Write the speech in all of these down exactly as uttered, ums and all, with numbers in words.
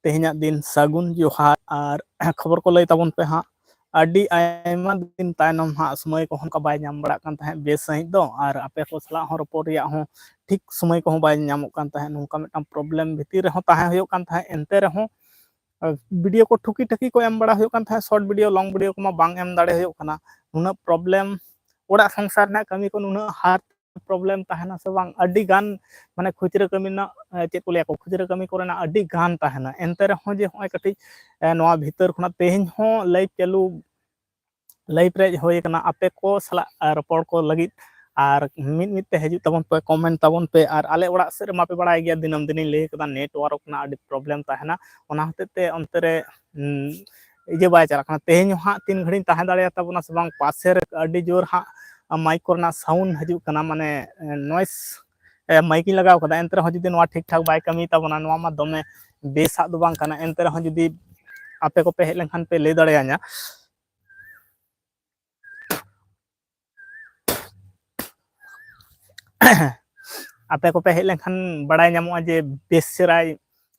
ᱛᱮᱦᱮᱧᱟᱜ ᱫᱤᱱ ᱥᱟᱹᱜᱩᱱ ᱡᱚᱦᱟᱨ᱾ ᱟᱨ ᱠᱷᱚᱵᱚᱨ ᱠᱚ ᱞᱟᱹᱭ ᱛᱟᱵᱚᱱ ᱯᱮ ᱦᱟᱸᱜ᱾ ᱟᱹᱰᱤ ᱟᱭᱢᱟ ᱫᱤᱱ ᱛᱟᱭᱱᱚᱢ ᱦᱟᱸᱜ ᱥᱚᱢᱚᱭ ᱠᱚᱦᱚᱸ ᱚᱱᱠᱟ ᱵᱟᱭ ᱧᱟᱢ ᱵᱟᱲᱟᱜ ᱠᱟᱱ ᱛᱟᱦᱮᱸᱫ ᱵᱮᱥ ᱥᱟᱺᱦᱤᱡ ᱫᱚ, ᱟᱨ ᱟᱯᱮ ᱠᱚ ᱥᱟᱞᱟᱜ ᱦᱚᱸ ᱨᱚᱯᱚᱲ ᱨᱮᱭᱟᱜ ᱦᱚᱸ ᱴᱷᱤᱠ ᱥᱚᱢᱚᱭ ᱠᱚᱦᱚᱸ ᱵᱟᱭ ᱧᱟᱢᱚᱜ ᱠᱟᱱ ᱛᱟᱦᱮᱸᱫ᱾ ᱱᱚᱝᱠᱟ ᱢᱤᱫᱴᱟᱝ ᱯᱨᱚᱵᱞᱮᱢ ᱵᱷᱤᱛᱤᱨ ᱨᱮᱦᱚᱸ ᱛᱟᱦᱮᱸ ᱦᱩᱭᱩᱜ ᱠᱟᱱ ᱛᱟᱦᱮᱸᱫ, ᱮᱱᱛᱮ ᱨᱮᱦᱚᱸ ᱵᱷᱤᱰᱤᱭᱳ ᱠᱚ ᱴᱷᱩᱠᱤ ᱴᱷᱟᱠᱤ ᱠᱚ ᱮᱢ ᱵᱟᱲᱟ ᱦᱩᱭᱩᱜ ᱠᱟᱱ ᱛᱟᱦᱮᱸᱫ, ᱥᱚᱨᱴ ᱵᱷᱤᱰᱤᱭᱳ, ᱞᱚᱝ ᱵᱷᱤᱰᱤᱭᱳ ᱠᱚᱢᱟ ᱵᱟᱝ ᱮᱢ ᱫᱟᱲᱮ ᱦᱩᱭᱩᱜ ᱠᱟᱱᱟ᱾ ᱱᱩᱱᱟᱹᱜ ᱯᱨᱚᱵᱞᱮᱢ, ᱚᱲᱟᱜ ᱥᱚᱝᱥᱟᱨ ᱨᱮᱱᱟᱜ ᱠᱟᱹᱢᱤ ᱠᱚ ᱱᱩᱱᱟᱹᱜ ᱦᱟᱨᱰ ᱯᱨᱚᱵᱞᱮᱢ ᱛᱟᱦᱮᱱᱟ ᱥᱮ ᱵᱟᱝ, ᱟᱹᱰᱤ ᱜᱟᱱ ᱢᱟᱱᱮ ᱠᱷᱩᱪᱨᱟᱹ ᱠᱟᱹᱢᱤ ᱨᱮᱱᱟᱜ, ᱮ, ᱪᱮᱫ ᱠᱚ ᱞᱟᱹᱭᱟ ᱠᱚ, ᱠᱷᱩᱪᱨᱟᱹ ᱠᱟᱹᱢᱤ ᱠᱚᱨᱮᱱᱟᱜ ᱟᱹᱰᱤ ᱜᱟᱱ ᱛᱟᱦᱮᱱᱟ᱾ ᱮᱱᱛᱮ ᱨᱮᱦᱚᱸ ᱡᱮ ᱦᱚᱸᱜᱼᱚᱭ ᱠᱟᱹᱴᱤᱡ, ᱮ, ᱱᱚᱣᱟ ᱵᱷᱤᱛᱟᱹᱨ ᱠᱷᱚᱱᱟᱜ ᱛᱮᱦᱮᱧ ᱦᱚᱸ ᱞᱟᱭᱤᱵᱷ ᱪᱟᱹᱞᱩ, ᱞᱟᱭᱤᱵᱷ ᱨᱮ ᱦᱮᱡ ᱦᱩᱭ ᱟᱠᱟᱱᱟ ᱟᱯᱮ ᱠᱚ ᱥᱟᱞᱟᱜ, ᱮ, ᱨᱚᱯᱚᱲ ᱠᱚ ᱞᱟᱹᱜᱤᱫ᱾ ᱟᱨ ᱢᱤᱫ ᱢᱤᱫ ᱛᱮ ᱦᱤᱡᱩᱜ ᱛᱟᱵᱚᱱ ᱯᱮ, ᱠᱚᱢᱮᱱᱴ ᱛᱟᱵᱚᱱ ᱯᱮ᱾ ᱟᱨ ᱟᱞᱮ ᱚᱲᱟᱜ ᱥᱮᱫ ᱨᱮ ᱢᱟᱯᱮ ᱵᱟᱲᱟᱭ ᱜᱮᱭᱟ, ᱫᱤᱱᱟᱹᱢ ᱫᱤᱱᱤᱧ ᱞᱟᱹᱭ ᱠᱟᱫᱟ, ᱱᱮᱴᱣᱟᱨᱠ ᱨᱮᱱᱟᱜ ᱟᱹᱰᱤ ᱯᱨᱚᱵᱞᱮᱢ ᱛᱟᱦᱮᱱᱟ, ᱚᱱᱟ ᱦᱚᱛᱮᱡ ᱛᱮ ᱚᱱᱛᱮ ᱨᱮ, ᱩᱸ, ᱤᱭᱟᱹ ᱵᱟᱭ ᱪᱟᱞᱟᱜ ᱠᱟᱱᱟ᱾ ᱛᱮᱦᱮᱧ ᱦᱚᱸ ᱦᱟᱸᱜ ᱛᱤᱱ ᱜᱷᱟᱹᱲᱤᱡ ᱤᱧ ᱛᱟᱦᱮᱸ ᱫᱟᱲᱮᱭᱟᱜ ᱛᱟᱵᱚᱱᱟ ᱥᱮ ᱵᱟᱝ, ᱯᱟᱥᱮ ᱨᱮ ᱟᱹᱰᱤ ᱡᱳᱨ ᱦᱟᱸᱜ ᱢᱟᱭᱤᱠ ᱠᱚᱨᱮᱱᱟᱜ ᱥᱟᱣᱩᱱᱰ ᱦᱤᱡᱩᱜ ᱠᱟᱱᱟ, ᱢᱟᱱᱮ ᱱᱚᱭᱮᱥ ᱢᱟᱭᱤᱠ ᱤᱧ ᱞᱟᱜᱟᱣ ᱠᱟᱫᱟ, ᱮᱱᱛᱮ ᱨᱮᱦᱚᱸ ᱡᱩᱫᱤ ᱱᱚᱣᱟ ᱴᱷᱤᱠ ᱴᱷᱟᱠ ᱵᱟᱭ ᱠᱟᱹᱢᱤ ᱛᱟᱵᱚᱱᱟ, ᱱᱚᱣᱟ ᱢᱟ ᱫᱚᱢᱮ ᱵᱮᱥᱟᱜ ᱫᱚ ᱵᱟᱝ ᱠᱟᱱᱟ᱾ ᱮᱱᱛᱮ ᱨᱮᱦᱚᱸ ᱡᱩᱫᱤ ᱟᱯᱮ ᱠᱚᱯᱮ ᱦᱮᱡ ᱞᱮᱱᱠᱷᱟᱱ ᱯᱮ ᱞᱟᱹᱭ ᱫᱟᱲᱮᱭᱟᱹᱧᱟ᱾ ᱟᱯᱮ ᱠᱚᱯᱮ ᱦᱮᱡ ᱞᱮᱱᱠᱷᱟᱱ ᱵᱟᱲᱟᱭ ᱧᱟᱢᱚᱜᱼᱟ ᱡᱮ ᱵᱮᱥ ᱪᱮᱦᱨᱟᱭ,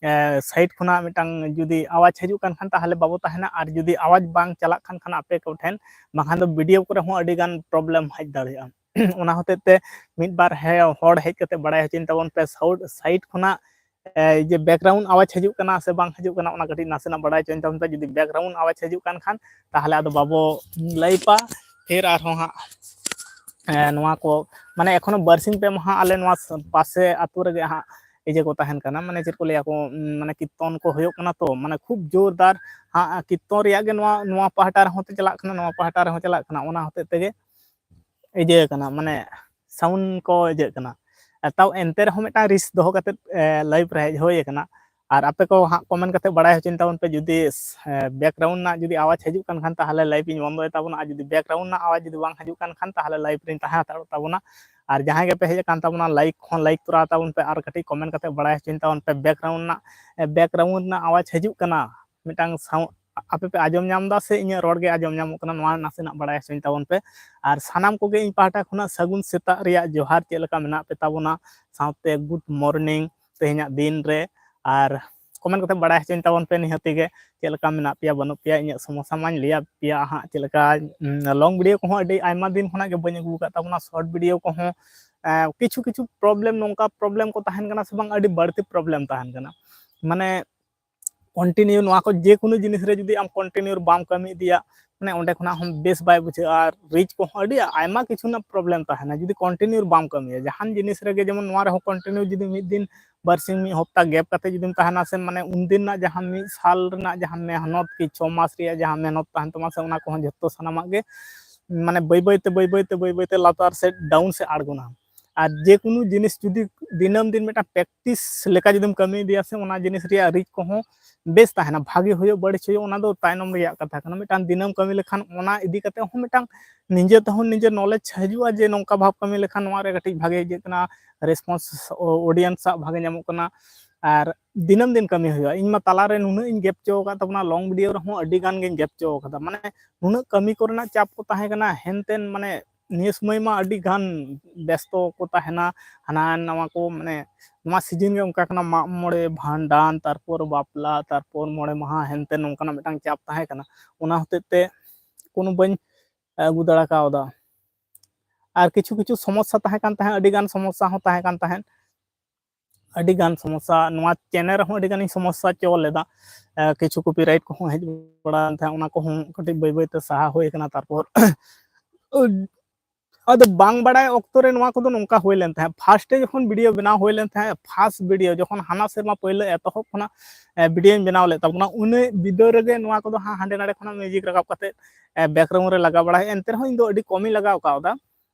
ᱮ, ᱥᱟᱭᱤᱰ ᱠᱷᱚᱱᱟᱜ ᱢᱤᱫᱴᱟᱝ ᱡᱩᱫᱤ ᱟᱣᱟᱡᱽ ᱦᱤᱡᱩᱜ ᱠᱟᱱ ᱠᱷᱟᱱ, ᱛᱟᱦᱚᱞᱮ ᱵᱟᱵᱚ ᱛᱟᱦᱮᱱᱟ, ᱟᱨ ᱡᱩᱫᱤ ᱟᱣᱟᱡᱽ ᱵᱟᱝ ᱪᱟᱞᱟᱜ ᱠᱟᱱ ᱠᱷᱟᱱ ᱟᱯᱮ ᱠᱚᱴᱷᱮᱱ, ᱵᱟᱝᱠᱷᱟᱱ ᱫᱚ ᱵᱷᱤᱰᱤᱭᱳ ᱠᱚᱨᱮ ᱦᱚᱸ ᱟᱹᱰᱤ ᱜᱟᱱ ᱯᱨᱚᱵᱞᱮᱢ ᱦᱮᱡ ᱫᱟᱲᱮᱭᱟᱜᱼᱟ᱾ ᱚᱱᱟ ᱦᱚᱛᱮᱡ ᱛᱮ ᱢᱤᱫ ᱵᱟᱨ ᱦᱮᱸ ᱦᱚᱲ ᱦᱮᱡ ᱠᱟᱛᱮ ᱵᱟᱲᱟᱭ ᱦᱚᱪᱚᱧ ᱛᱟᱵᱚᱱ ᱯᱮ, ᱥᱟᱣᱩᱱᱰ ᱥᱟᱭᱤᱰ ᱠᱷᱚᱱᱟᱜ, ᱮ, ᱡᱮ ᱵᱮᱠᱜᱨᱟᱣᱩᱱᱰ ᱟᱣᱟᱡᱽ ᱦᱤᱡᱩᱜ ᱠᱟᱱᱟ ᱥᱮ ᱵᱟᱝ ᱦᱤᱡᱩᱜ ᱠᱟᱱᱟ, ᱚᱱᱟ ᱠᱟᱹᱴᱤᱡ ᱱᱟᱥᱮᱱᱟᱜ ᱵᱟᱲᱟᱭ ᱦᱚᱪᱚᱧ ᱛᱟᱵᱚᱱ ᱯᱮ᱾ ᱡᱩᱫᱤ ᱵᱮᱠᱜᱨᱟᱣᱩᱱᱰ ᱟᱣᱟᱡᱽ ᱦᱤᱡᱩᱜ ᱠᱟᱱ ᱠᱷᱟᱱ, ᱛᱟᱦᱚᱞᱮ ᱟᱫᱚ ᱵᱟᱵᱚ ᱞᱟᱭᱤᱵᱷᱟ᱾ ᱯᱷᱤᱨ ᱟᱨᱦᱚᱸ ᱦᱟᱸᱜ, ᱮ, ᱱᱚᱣᱟ ᱠᱚ, ᱢᱟᱱᱮ, ᱮᱠᱷᱚᱱᱳ ᱵᱟᱨᱥᱤᱧ ᱯᱮ ᱢᱟᱦᱟ ᱟᱞᱮ ᱱᱚᱣᱟ ᱯᱟᱥᱮ ᱟᱹᱛᱩ ᱨᱮᱜᱮ ᱦᱟᱸᱜ ᱤᱭᱟᱹ ᱠᱚ ᱛᱟᱦᱮᱱ ᱠᱟᱱᱟ, ᱢᱟᱱᱮ, ᱪᱮᱫ ᱠᱚ ᱞᱟᱹᱭᱟ ᱠᱚ, ᱩᱢ, ᱢᱟᱱᱮ, ᱠᱤᱨᱛᱚᱱ ᱠᱚ ᱦᱩᱭᱩᱜ ᱠᱟᱱᱟ ᱛᱚ, ᱢᱟᱱᱮ, ᱠᱷᱩᱵ ᱡᱳᱨᱫᱟᱨ ᱦᱟᱸᱜ ᱠᱤᱨᱛᱚᱱ ᱨᱮᱭᱟᱜ ᱜᱮ ᱱᱚᱣᱟ, ᱱᱚᱣᱟ ᱯᱟᱦᱴᱟ ᱨᱮᱦᱚᱸ ᱛᱮ ᱪᱟᱞᱟᱜ ᱠᱟᱱᱟ, ᱱᱚᱣᱟ ᱯᱟᱦᱴᱟ ᱨᱮᱦᱚᱸ ᱪᱟᱞᱟᱜ ᱠᱟᱱᱟ, ᱚᱱᱟ ᱦᱚᱛᱮᱡ ᱛᱮᱜᱮ ᱤᱭᱟᱹ ᱠᱟᱱᱟ, ᱢᱟᱱᱮ, ᱥᱟᱣᱩᱱᱰ ᱠᱚ ᱤᱭᱟᱹᱜ ᱠᱟᱱᱟ᱾ ᱮ, ᱛᱟᱣ ᱮᱱᱛᱮ ᱨᱮᱦᱚᱸ ᱢᱤᱫᱴᱟᱝ ᱨᱤᱥᱠ ᱫᱚᱦᱚ ᱠᱟᱛᱮᱫ, ᱮ, ᱞᱟᱭᱤᱵᱷ ᱨᱮ ᱦᱮᱡ ᱦᱩᱭ ᱟᱠᱟᱱᱟ᱾ ᱟᱨ ᱟᱯᱮ ᱠᱚ ᱦᱟᱸᱜ ᱠᱚᱢᱮᱱᱴ ᱠᱟᱛᱮ ᱵᱟᱲᱟᱭ ᱦᱚᱪᱚᱧ ᱛᱟᱵᱚᱱ ᱯᱮ, ᱡᱩᱫᱤ, ᱮ, ᱵᱮᱠᱜᱨᱟᱣᱩᱱᱰ ᱨᱮᱱᱟᱜ ᱡᱩᱫᱤ ᱟᱣᱟᱡᱽ ᱦᱤᱡᱩᱜ ᱠᱟᱱ ᱠᱷᱟᱱ, ᱛᱟᱦᱚᱞᱮ ᱞᱟᱭᱤᱵᱷ ᱤᱧ ᱵᱚᱱᱫᱚᱭ ᱛᱟᱵᱚᱱᱟ, ᱟᱨ ᱡᱩᱫᱤ ᱵᱮᱠᱜᱨᱟᱣᱩᱱᱰ ᱨᱮᱱᱟᱜ ᱟᱣᱟᱡᱽ ᱡᱩᱫᱤ ᱵᱟᱝ ᱦᱤᱡᱩᱜ ᱠᱟᱱ ᱠᱷᱟᱱ, ᱛᱟᱦᱚᱞᱮ ᱞᱟᱭᱤᱵᱷ ᱨᱤᱧ ᱛᱟᱦᱮᱸ ᱦᱟᱛᱟᱲᱚᱜ ᱛᱟᱵᱚᱱᱟ᱾ ᱟᱨ ᱡᱟᱦᱟᱸᱭ ᱜᱮᱯᱮ ᱦᱮᱡ ᱟᱠᱟᱱ ᱛᱟᱵᱚᱱᱟ, ᱞᱟᱭᱤᱠ ᱦᱚᱸ ᱞᱟᱭᱤᱠ ᱛᱚᱨᱟ ᱛᱟᱵᱚᱱ ᱯᱮ, ᱟᱨ ᱠᱟᱹᱴᱤᱡ ᱠᱚᱢᱮᱱᱴ ᱠᱟᱛᱮ ᱵᱟᱲᱟᱭ ᱦᱚᱪᱚᱧ ᱛᱟᱵᱚᱱ ᱯᱮ, ᱵᱮᱠᱜᱨᱟᱣᱩᱱᱰ ᱨᱮᱱᱟᱜ, ᱮ, ᱵᱮᱠᱜᱨᱟᱣᱩᱱᱰ ᱨᱮᱱᱟᱜ ᱟᱣᱟᱡᱽ ᱦᱤᱡᱩᱜ ᱠᱟᱱᱟ, ᱢᱤᱫᱴᱟᱝ ᱥᱟᱣᱩᱱᱰ ᱟᱯᱮ ᱯᱮ ᱟᱸᱡᱚᱢ ᱧᱟᱢ ᱮᱫᱟ ᱥᱮ ᱤᱧᱟᱹᱜ ᱨᱚᱲ ᱜᱮ ᱟᱸᱡᱚᱢ ᱧᱟᱢᱚᱜ ᱠᱟᱱᱟ, ᱱᱚᱣᱟ ᱱᱟᱥᱮᱱᱟᱜ ᱵᱟᱲᱟᱭ ᱦᱚᱪᱚᱧ ᱛᱟᱵᱚᱱ ᱯᱮ᱾ ᱟᱨ ᱥᱟᱱᱟᱢ ᱠᱚᱜᱮ ᱤᱧ ᱯᱟᱦᱴᱟ ᱠᱷᱚᱱᱟᱜ ᱥᱟᱹᱜᱩᱱ ᱥᱮᱛᱟᱜ ᱨᱮᱭᱟᱜ ᱡᱚᱦᱟᱨ, ᱪᱮᱫ ᱞᱮᱠᱟ ᱢᱮᱱᱟᱜ ᱯᱮ ᱛᱟᱵᱚᱱᱟ, ᱥᱟᱶᱛᱮ ᱜᱩᱰ ᱢᱚᱨᱱᱤᱝ ᱛᱮᱦᱮᱧᱟᱜ ᱫᱤᱱ ᱨᱮ᱾ ᱟᱨ comment ᱠᱟᱛᱮ ᱵᱟᱲᱟᱭ ᱦᱚᱪᱚᱧ ᱛᱟᱵᱚᱱ ᱯᱮ ᱱᱤᱦᱟᱹᱛᱤ ᱜᱮ, ᱪᱮᱫ ᱞᱮᱠᱟ ᱢᱮᱱᱟᱜ ᱯᱮᱭᱟ, ᱵᱟᱹᱱᱩᱜ ᱯᱮᱭᱟ᱾ ᱤᱧᱟᱹᱜ ᱥᱚᱢᱚᱥᱥᱟ ᱢᱟᱧ ᱞᱟᱹᱭᱟᱫ ᱯᱮᱭᱟ ᱦᱟᱸᱜ ᱪᱮᱫ ᱞᱮᱠᱟ᱾ ᱞᱚᱝ ᱵᱷᱤᱰᱤᱭᱳ ᱠᱚᱦᱚᱸ ᱟᱹᱰᱤ ᱟᱭᱢᱟ ᱫᱤᱱ ᱠᱷᱚᱱᱟᱜ ᱜᱮ ᱵᱟᱹᱧ ᱟᱹᱜᱩ ᱟᱠᱟᱫ ᱛᱟᱵᱚᱱᱟ, ᱥᱚᱨᱴ ᱵᱷᱤᱰᱤᱭᱳ ᱠᱚᱦᱚᱸ ᱠᱤᱪᱷᱩ ᱠᱤᱪᱷᱩ ᱯᱨᱚᱵᱞᱮᱢ, ᱱᱚᱝᱠᱟ ᱯᱨᱚᱵᱞᱮᱢ ᱠᱚ ᱛᱟᱦᱮᱱ ᱠᱟᱱᱟ ᱥᱮ ᱵᱟᱝ, ᱟᱹᱰᱤ ᱵᱟᱹᱲᱛᱤ ᱯᱨᱚᱵᱞᱮᱢ ᱛᱟᱦᱮᱱ ᱠᱟᱱᱟ᱾ ᱢᱟᱱᱮ ᱠᱚᱱᱴᱤᱱᱤᱭᱩ ᱱᱚᱣᱟ ᱠᱚ ᱡᱮ ᱠᱳᱱᱳ ᱡᱤᱱᱤᱥ ᱨᱮ ᱡᱩᱫᱤ ᱟᱢ ᱠᱚᱱᱴᱤᱱᱤᱭᱩ ᱵᱟᱢ ᱠᱟᱹᱢᱤ ᱤᱫᱤᱭᱟ, ᱢᱟᱱᱮ ᱚᱸᱰᱮ ᱠᱷᱚᱱᱟᱜ ᱦᱚᱸ ᱵᱮᱥ ᱵᱟᱭ ᱵᱩᱡᱷᱟᱹᱜᱼᱟ᱾ ᱟᱨ ᱨᱤᱪ ᱠᱚᱦᱚᱸ ᱟᱹᱰᱤ ᱟᱭᱢᱟ ᱠᱤᱪᱷᱩ ᱨᱮᱱᱟᱜ ᱯᱨᱚᱵᱞᱮᱢ ᱛᱟᱦᱮᱱᱟ ᱡᱩᱫᱤ ᱠᱚᱱᱴᱤᱱᱤᱭᱩ ᱵᱟᱢ ᱠᱟᱹᱢᱤᱭᱟ᱾ ᱡᱟᱦᱟᱱ ᱡᱤᱱᱤᱥ ᱨᱮᱜᱮ, ᱡᱮᱢᱚᱱ ᱱᱚᱣᱟ ᱨᱮᱦᱚᱸ ᱠᱚᱱᱴᱤᱱᱤᱭᱩ ᱡᱩᱫᱤ ᱢᱤᱫ ᱫᱤᱱ, ᱵᱟᱨᱥᱤᱧ, ᱢᱤᱫ ᱦᱚᱯᱛᱟ ᱜᱮᱯ ᱠᱟᱛᱮ ᱡᱩᱫᱤᱢ ᱛᱟᱦᱮᱱᱟ ᱥᱮ, ᱢᱟᱱᱮ ᱩᱱᱫᱤᱱ ᱨᱮᱱᱟᱜ ᱡᱟᱦᱟᱸ ᱢᱤᱫ ᱥᱟᱞ ᱨᱮᱱᱟᱜ ᱡᱟᱦᱟᱸ ᱢᱮᱦᱱᱚᱛ ᱠᱤ ᱪᱷᱚ ᱢᱟᱥ ᱨᱮᱭᱟᱜ ᱡᱟᱦᱟᱸ ᱢᱮᱦᱱᱚᱛ ᱛᱟᱦᱮᱱ ᱛᱟᱢᱟ ᱥᱮ, ᱚᱱᱟ ᱠᱚᱦᱚᱸ ᱡᱷᱚᱛᱚ ᱥᱟᱱᱟᱢᱟᱜ ᱜᱮ ᱢᱟᱱᱮ ᱵᱟᱹᱭ ᱵᱟᱹᱭ ᱛᱮ, ᱵᱟᱹᱭ ᱵᱟᱹᱭ ᱛᱮ, ᱵᱟᱹᱭ ᱵᱟᱹᱭ ᱛᱮ ᱞᱟᱛᱟᱨ ᱥᱮᱫ, ᱰᱟᱣᱩᱱ ᱥᱮᱫ ᱟᱬᱜᱚᱱᱟ᱾ ᱟᱨ ᱡᱮ ᱠᱳᱱᱳ ᱡᱤᱱᱤᱥ ᱡᱩᱫᱤ ᱫᱤᱱᱟᱹᱢ ᱫᱤᱱ ᱢᱤᱫᱴᱟᱝ ᱯᱨᱮᱠᱴᱤᱥ ᱞᱮᱠᱟ ᱡᱩᱫᱤᱢ ᱠᱟᱹᱢᱤ ᱤᱫᱤᱭᱟ ᱥᱮ, ᱚᱱᱟ ᱡᱤᱱᱤᱥ ᱨᱮᱭᱟᱜ ᱨᱤᱪ ᱠᱚᱦᱚᱸ ᱵᱮᱥ ᱛᱟᱦᱮᱱᱟ᱾ ᱵᱷᱟᱜᱮ ᱦᱩᱭᱩᱜ ᱵᱟᱹᱲᱤᱡ ᱦᱩᱭᱩᱜ, ᱚᱱᱟ ᱫᱚ ᱛᱟᱭᱱᱚᱢ ᱨᱮᱭᱟᱜ ᱠᱟᱛᱷᱟ ᱠᱟᱱᱟ᱾ ᱢᱤᱫᱴᱟᱝ ᱫᱤᱱᱟᱹᱢ ᱠᱟᱹᱢᱤ ᱞᱮᱠᱷᱟᱱ ᱚᱱᱟ ᱤᱫᱤ ᱠᱟᱛᱮ ᱦᱚᱸ ᱢᱤᱫᱴᱟᱝ ᱱᱤᱡᱮ ᱛᱮᱦᱚᱸ ᱱᱤᱡᱮ ᱱᱚᱞᱮᱡᱽ ᱦᱤᱡᱩᱜᱼᱟ ᱡᱮ ᱱᱚᱝᱠᱟ ᱵᱷᱟᱵᱽ ᱠᱟᱹᱢᱤ ᱞᱮᱠᱷᱟᱱ ᱱᱚᱣᱟ ᱨᱮ ᱠᱟᱹᱴᱤᱡ ᱵᱷᱟᱜᱮ ᱤᱭᱟᱹᱜ ᱠᱟᱱᱟ, ᱨᱮᱥᱯᱚᱱᱥ ᱚᱰᱤᱭᱮᱱᱥ ᱟᱜ ᱵᱷᱟᱜᱮ ᱧᱟᱢᱚᱜ ᱠᱟᱱᱟ᱾ ᱟᱨ ᱫᱤᱱᱟᱹᱢ ᱫᱤᱱ ᱠᱟᱹᱢᱤ ᱦᱩᱭᱩᱜᱼᱟ᱾ ᱤᱧ ᱢᱟ ᱛᱟᱞᱟᱨᱮ ᱱᱩᱱᱟᱹᱜ ᱤᱧ ᱜᱮᱯ ᱦᱚᱪᱚ ᱟᱠᱟᱫ ᱛᱟᱵᱚᱱᱟ, ᱞᱚᱝ ᱵᱷᱤᱰᱤᱭᱳ ᱨᱮᱦᱚᱸ ᱟᱹᱰᱤ ᱜᱟᱱ ᱜᱤᱧ ᱜᱮᱯ ᱦᱚᱪᱚ ᱟᱠᱟᱫᱟ᱾ ᱢᱟᱱᱮ ᱱᱩᱱᱟᱹᱜ ᱠᱟᱹᱢᱤ ᱠᱚᱨᱮᱱᱟᱜ ᱪᱟᱯ ᱠᱚ ᱛᱟᱦᱮᱸ ᱠᱟᱱᱟ, ᱦᱮᱱᱛᱮᱱ, ᱢᱟᱱᱮ ᱱᱤᱭᱟᱹ ᱥᱚᱢᱚᱭ ᱢᱟ ᱟᱹᱰᱤ ᱜᱟᱱ ᱵᱮᱥᱛᱚ ᱠᱚ ᱛᱟᱦᱮᱱᱟ, ᱦᱟᱱᱟ ᱱᱟᱣᱟ ᱠᱚ, ᱢᱟᱱᱮ ᱱᱚᱣᱟ ᱥᱤᱡᱤᱱ ᱜᱮ ᱚᱱᱠᱟ ᱠᱟᱱᱟ, ᱢᱟᱜ ᱢᱚᱬᱮ, ᱵᱷᱟᱸᱰᱟᱱ, ᱛᱟᱨᱯᱚᱨ ᱵᱟᱯᱞᱟ, ᱛᱟᱨᱯᱚᱨ ᱢᱚᱬᱮ ᱢᱟᱦᱟ, ᱦᱮᱱᱛᱮᱱ ᱱᱚᱝᱠᱟᱱᱟᱜ ᱢᱤᱫᱴᱟᱝ ᱪᱟᱯ ᱛᱟᱦᱮᱸ ᱠᱟᱱᱟ᱾ ᱚᱱᱟ ᱦᱚᱛᱮᱡ ᱛᱮ ᱠᱳᱱᱳ ᱵᱟᱹᱧ ᱟᱹᱜᱩ ᱫᱟᱲᱮ ᱠᱟᱣᱫᱟ᱾ ᱟᱨ ᱠᱤᱪᱷᱩ ᱠᱤᱪᱷᱩ ᱥᱚᱢᱚᱥᱥᱟ ᱛᱟᱦᱮᱸ ᱠᱟᱱ ᱛᱟᱦᱮᱸᱫ, ᱟᱹᱰᱤ ᱜᱟᱱ ᱥᱚᱢᱚᱥᱥᱟ ᱦᱚᱸ ᱛᱟᱦᱮᱸ ᱠᱟᱱ ᱛᱟᱦᱮᱸᱫ, ᱟᱹᱰᱤ ᱜᱟᱱ ᱥᱚᱢᱚᱥᱥᱟ᱾ ᱱᱚᱣᱟ ᱪᱮᱱᱮᱞ ᱨᱮᱦᱚᱸ ᱟᱹᱰᱤ ᱜᱟᱱᱤᱧ ᱥᱚᱢᱚᱥᱥᱟ ᱦᱚᱪᱚ ᱞᱮᱫᱟ᱾ ᱮ, ᱠᱤᱪᱷᱩ ᱠᱚᱯᱤᱨᱟᱭᱤᱴ ᱠᱚᱦᱚᱸ ᱦᱮᱡ ᱵᱟᱲᱟ ᱞᱮᱱ ᱛᱟᱦᱮᱸᱫ, ᱚᱱᱟ ᱠᱚᱦᱚᱸ ᱠᱟᱹᱴᱤᱡ ᱵᱟᱹᱭ ᱵᱟᱹᱭ ᱛᱮ ᱥᱟᱦᱟ ᱦᱩᱭ ᱟᱠᱟᱱᱟ᱾ ᱛᱟᱨᱯᱚᱨ ᱟᱫᱚ ᱵᱟᱝ ᱵᱟᱲᱟᱭ ᱚᱠᱛᱚ ᱨᱮ ᱱᱚᱣᱟ ᱠᱚᱫᱚ ᱱᱚᱝᱠᱟ ᱦᱩᱭ ᱞᱮᱱ ᱛᱟᱦᱮᱸᱫ, ᱯᱷᱟᱥᱴ ᱨᱮ ᱡᱚᱠᱷᱚᱱ ᱵᱷᱤᱰᱤᱭᱳ ᱵᱮᱱᱟᱣ ᱦᱩᱭ ᱞᱮᱱ ᱛᱟᱦᱮᱸᱫ, ᱯᱷᱟᱥᱴ ᱵᱷᱤᱰᱤᱭᱳ ᱡᱚᱠᱷᱚᱱ ᱦᱟᱱᱟ ᱥᱮᱨᱢᱟ ᱯᱳᱭᱞᱳ ᱮᱛᱚᱦᱚᱵ ᱠᱷᱚᱱᱟᱜ, ᱮ, ᱵᱷᱤᱰᱤᱭᱳᱧ ᱵᱮᱱᱟᱣ ᱞᱮᱫ ᱛᱟᱵᱚᱱᱟ, ᱩᱱᱟᱹᱜ ᱵᱤᱫᱟᱹᱞ ᱨᱮᱜᱮ ᱱᱚᱣᱟ ᱠᱚᱫᱚ ᱦᱟᱸᱜ ᱦᱟᱸᱰᱮ ᱱᱟᱰᱮ ᱠᱷᱚᱱᱟᱜ ᱢᱤᱣᱡᱤᱠ ᱨᱟᱠᱟᱵ ᱠᱟᱛᱮ, ᱮ, ᱵᱮᱠᱜᱨᱟᱣᱩᱱᱰ ᱨᱮ ᱞᱟᱜᱟᱣ ᱵᱟᱲᱟᱭ᱾ ᱮᱱᱛᱮ ᱨᱮᱦᱚᱸ ᱤᱧ ᱫᱚ ᱟᱹᱰᱤ ᱠᱚᱢᱤᱧ ᱞᱟᱜᱟᱣ ᱠᱟᱣᱫᱟ᱾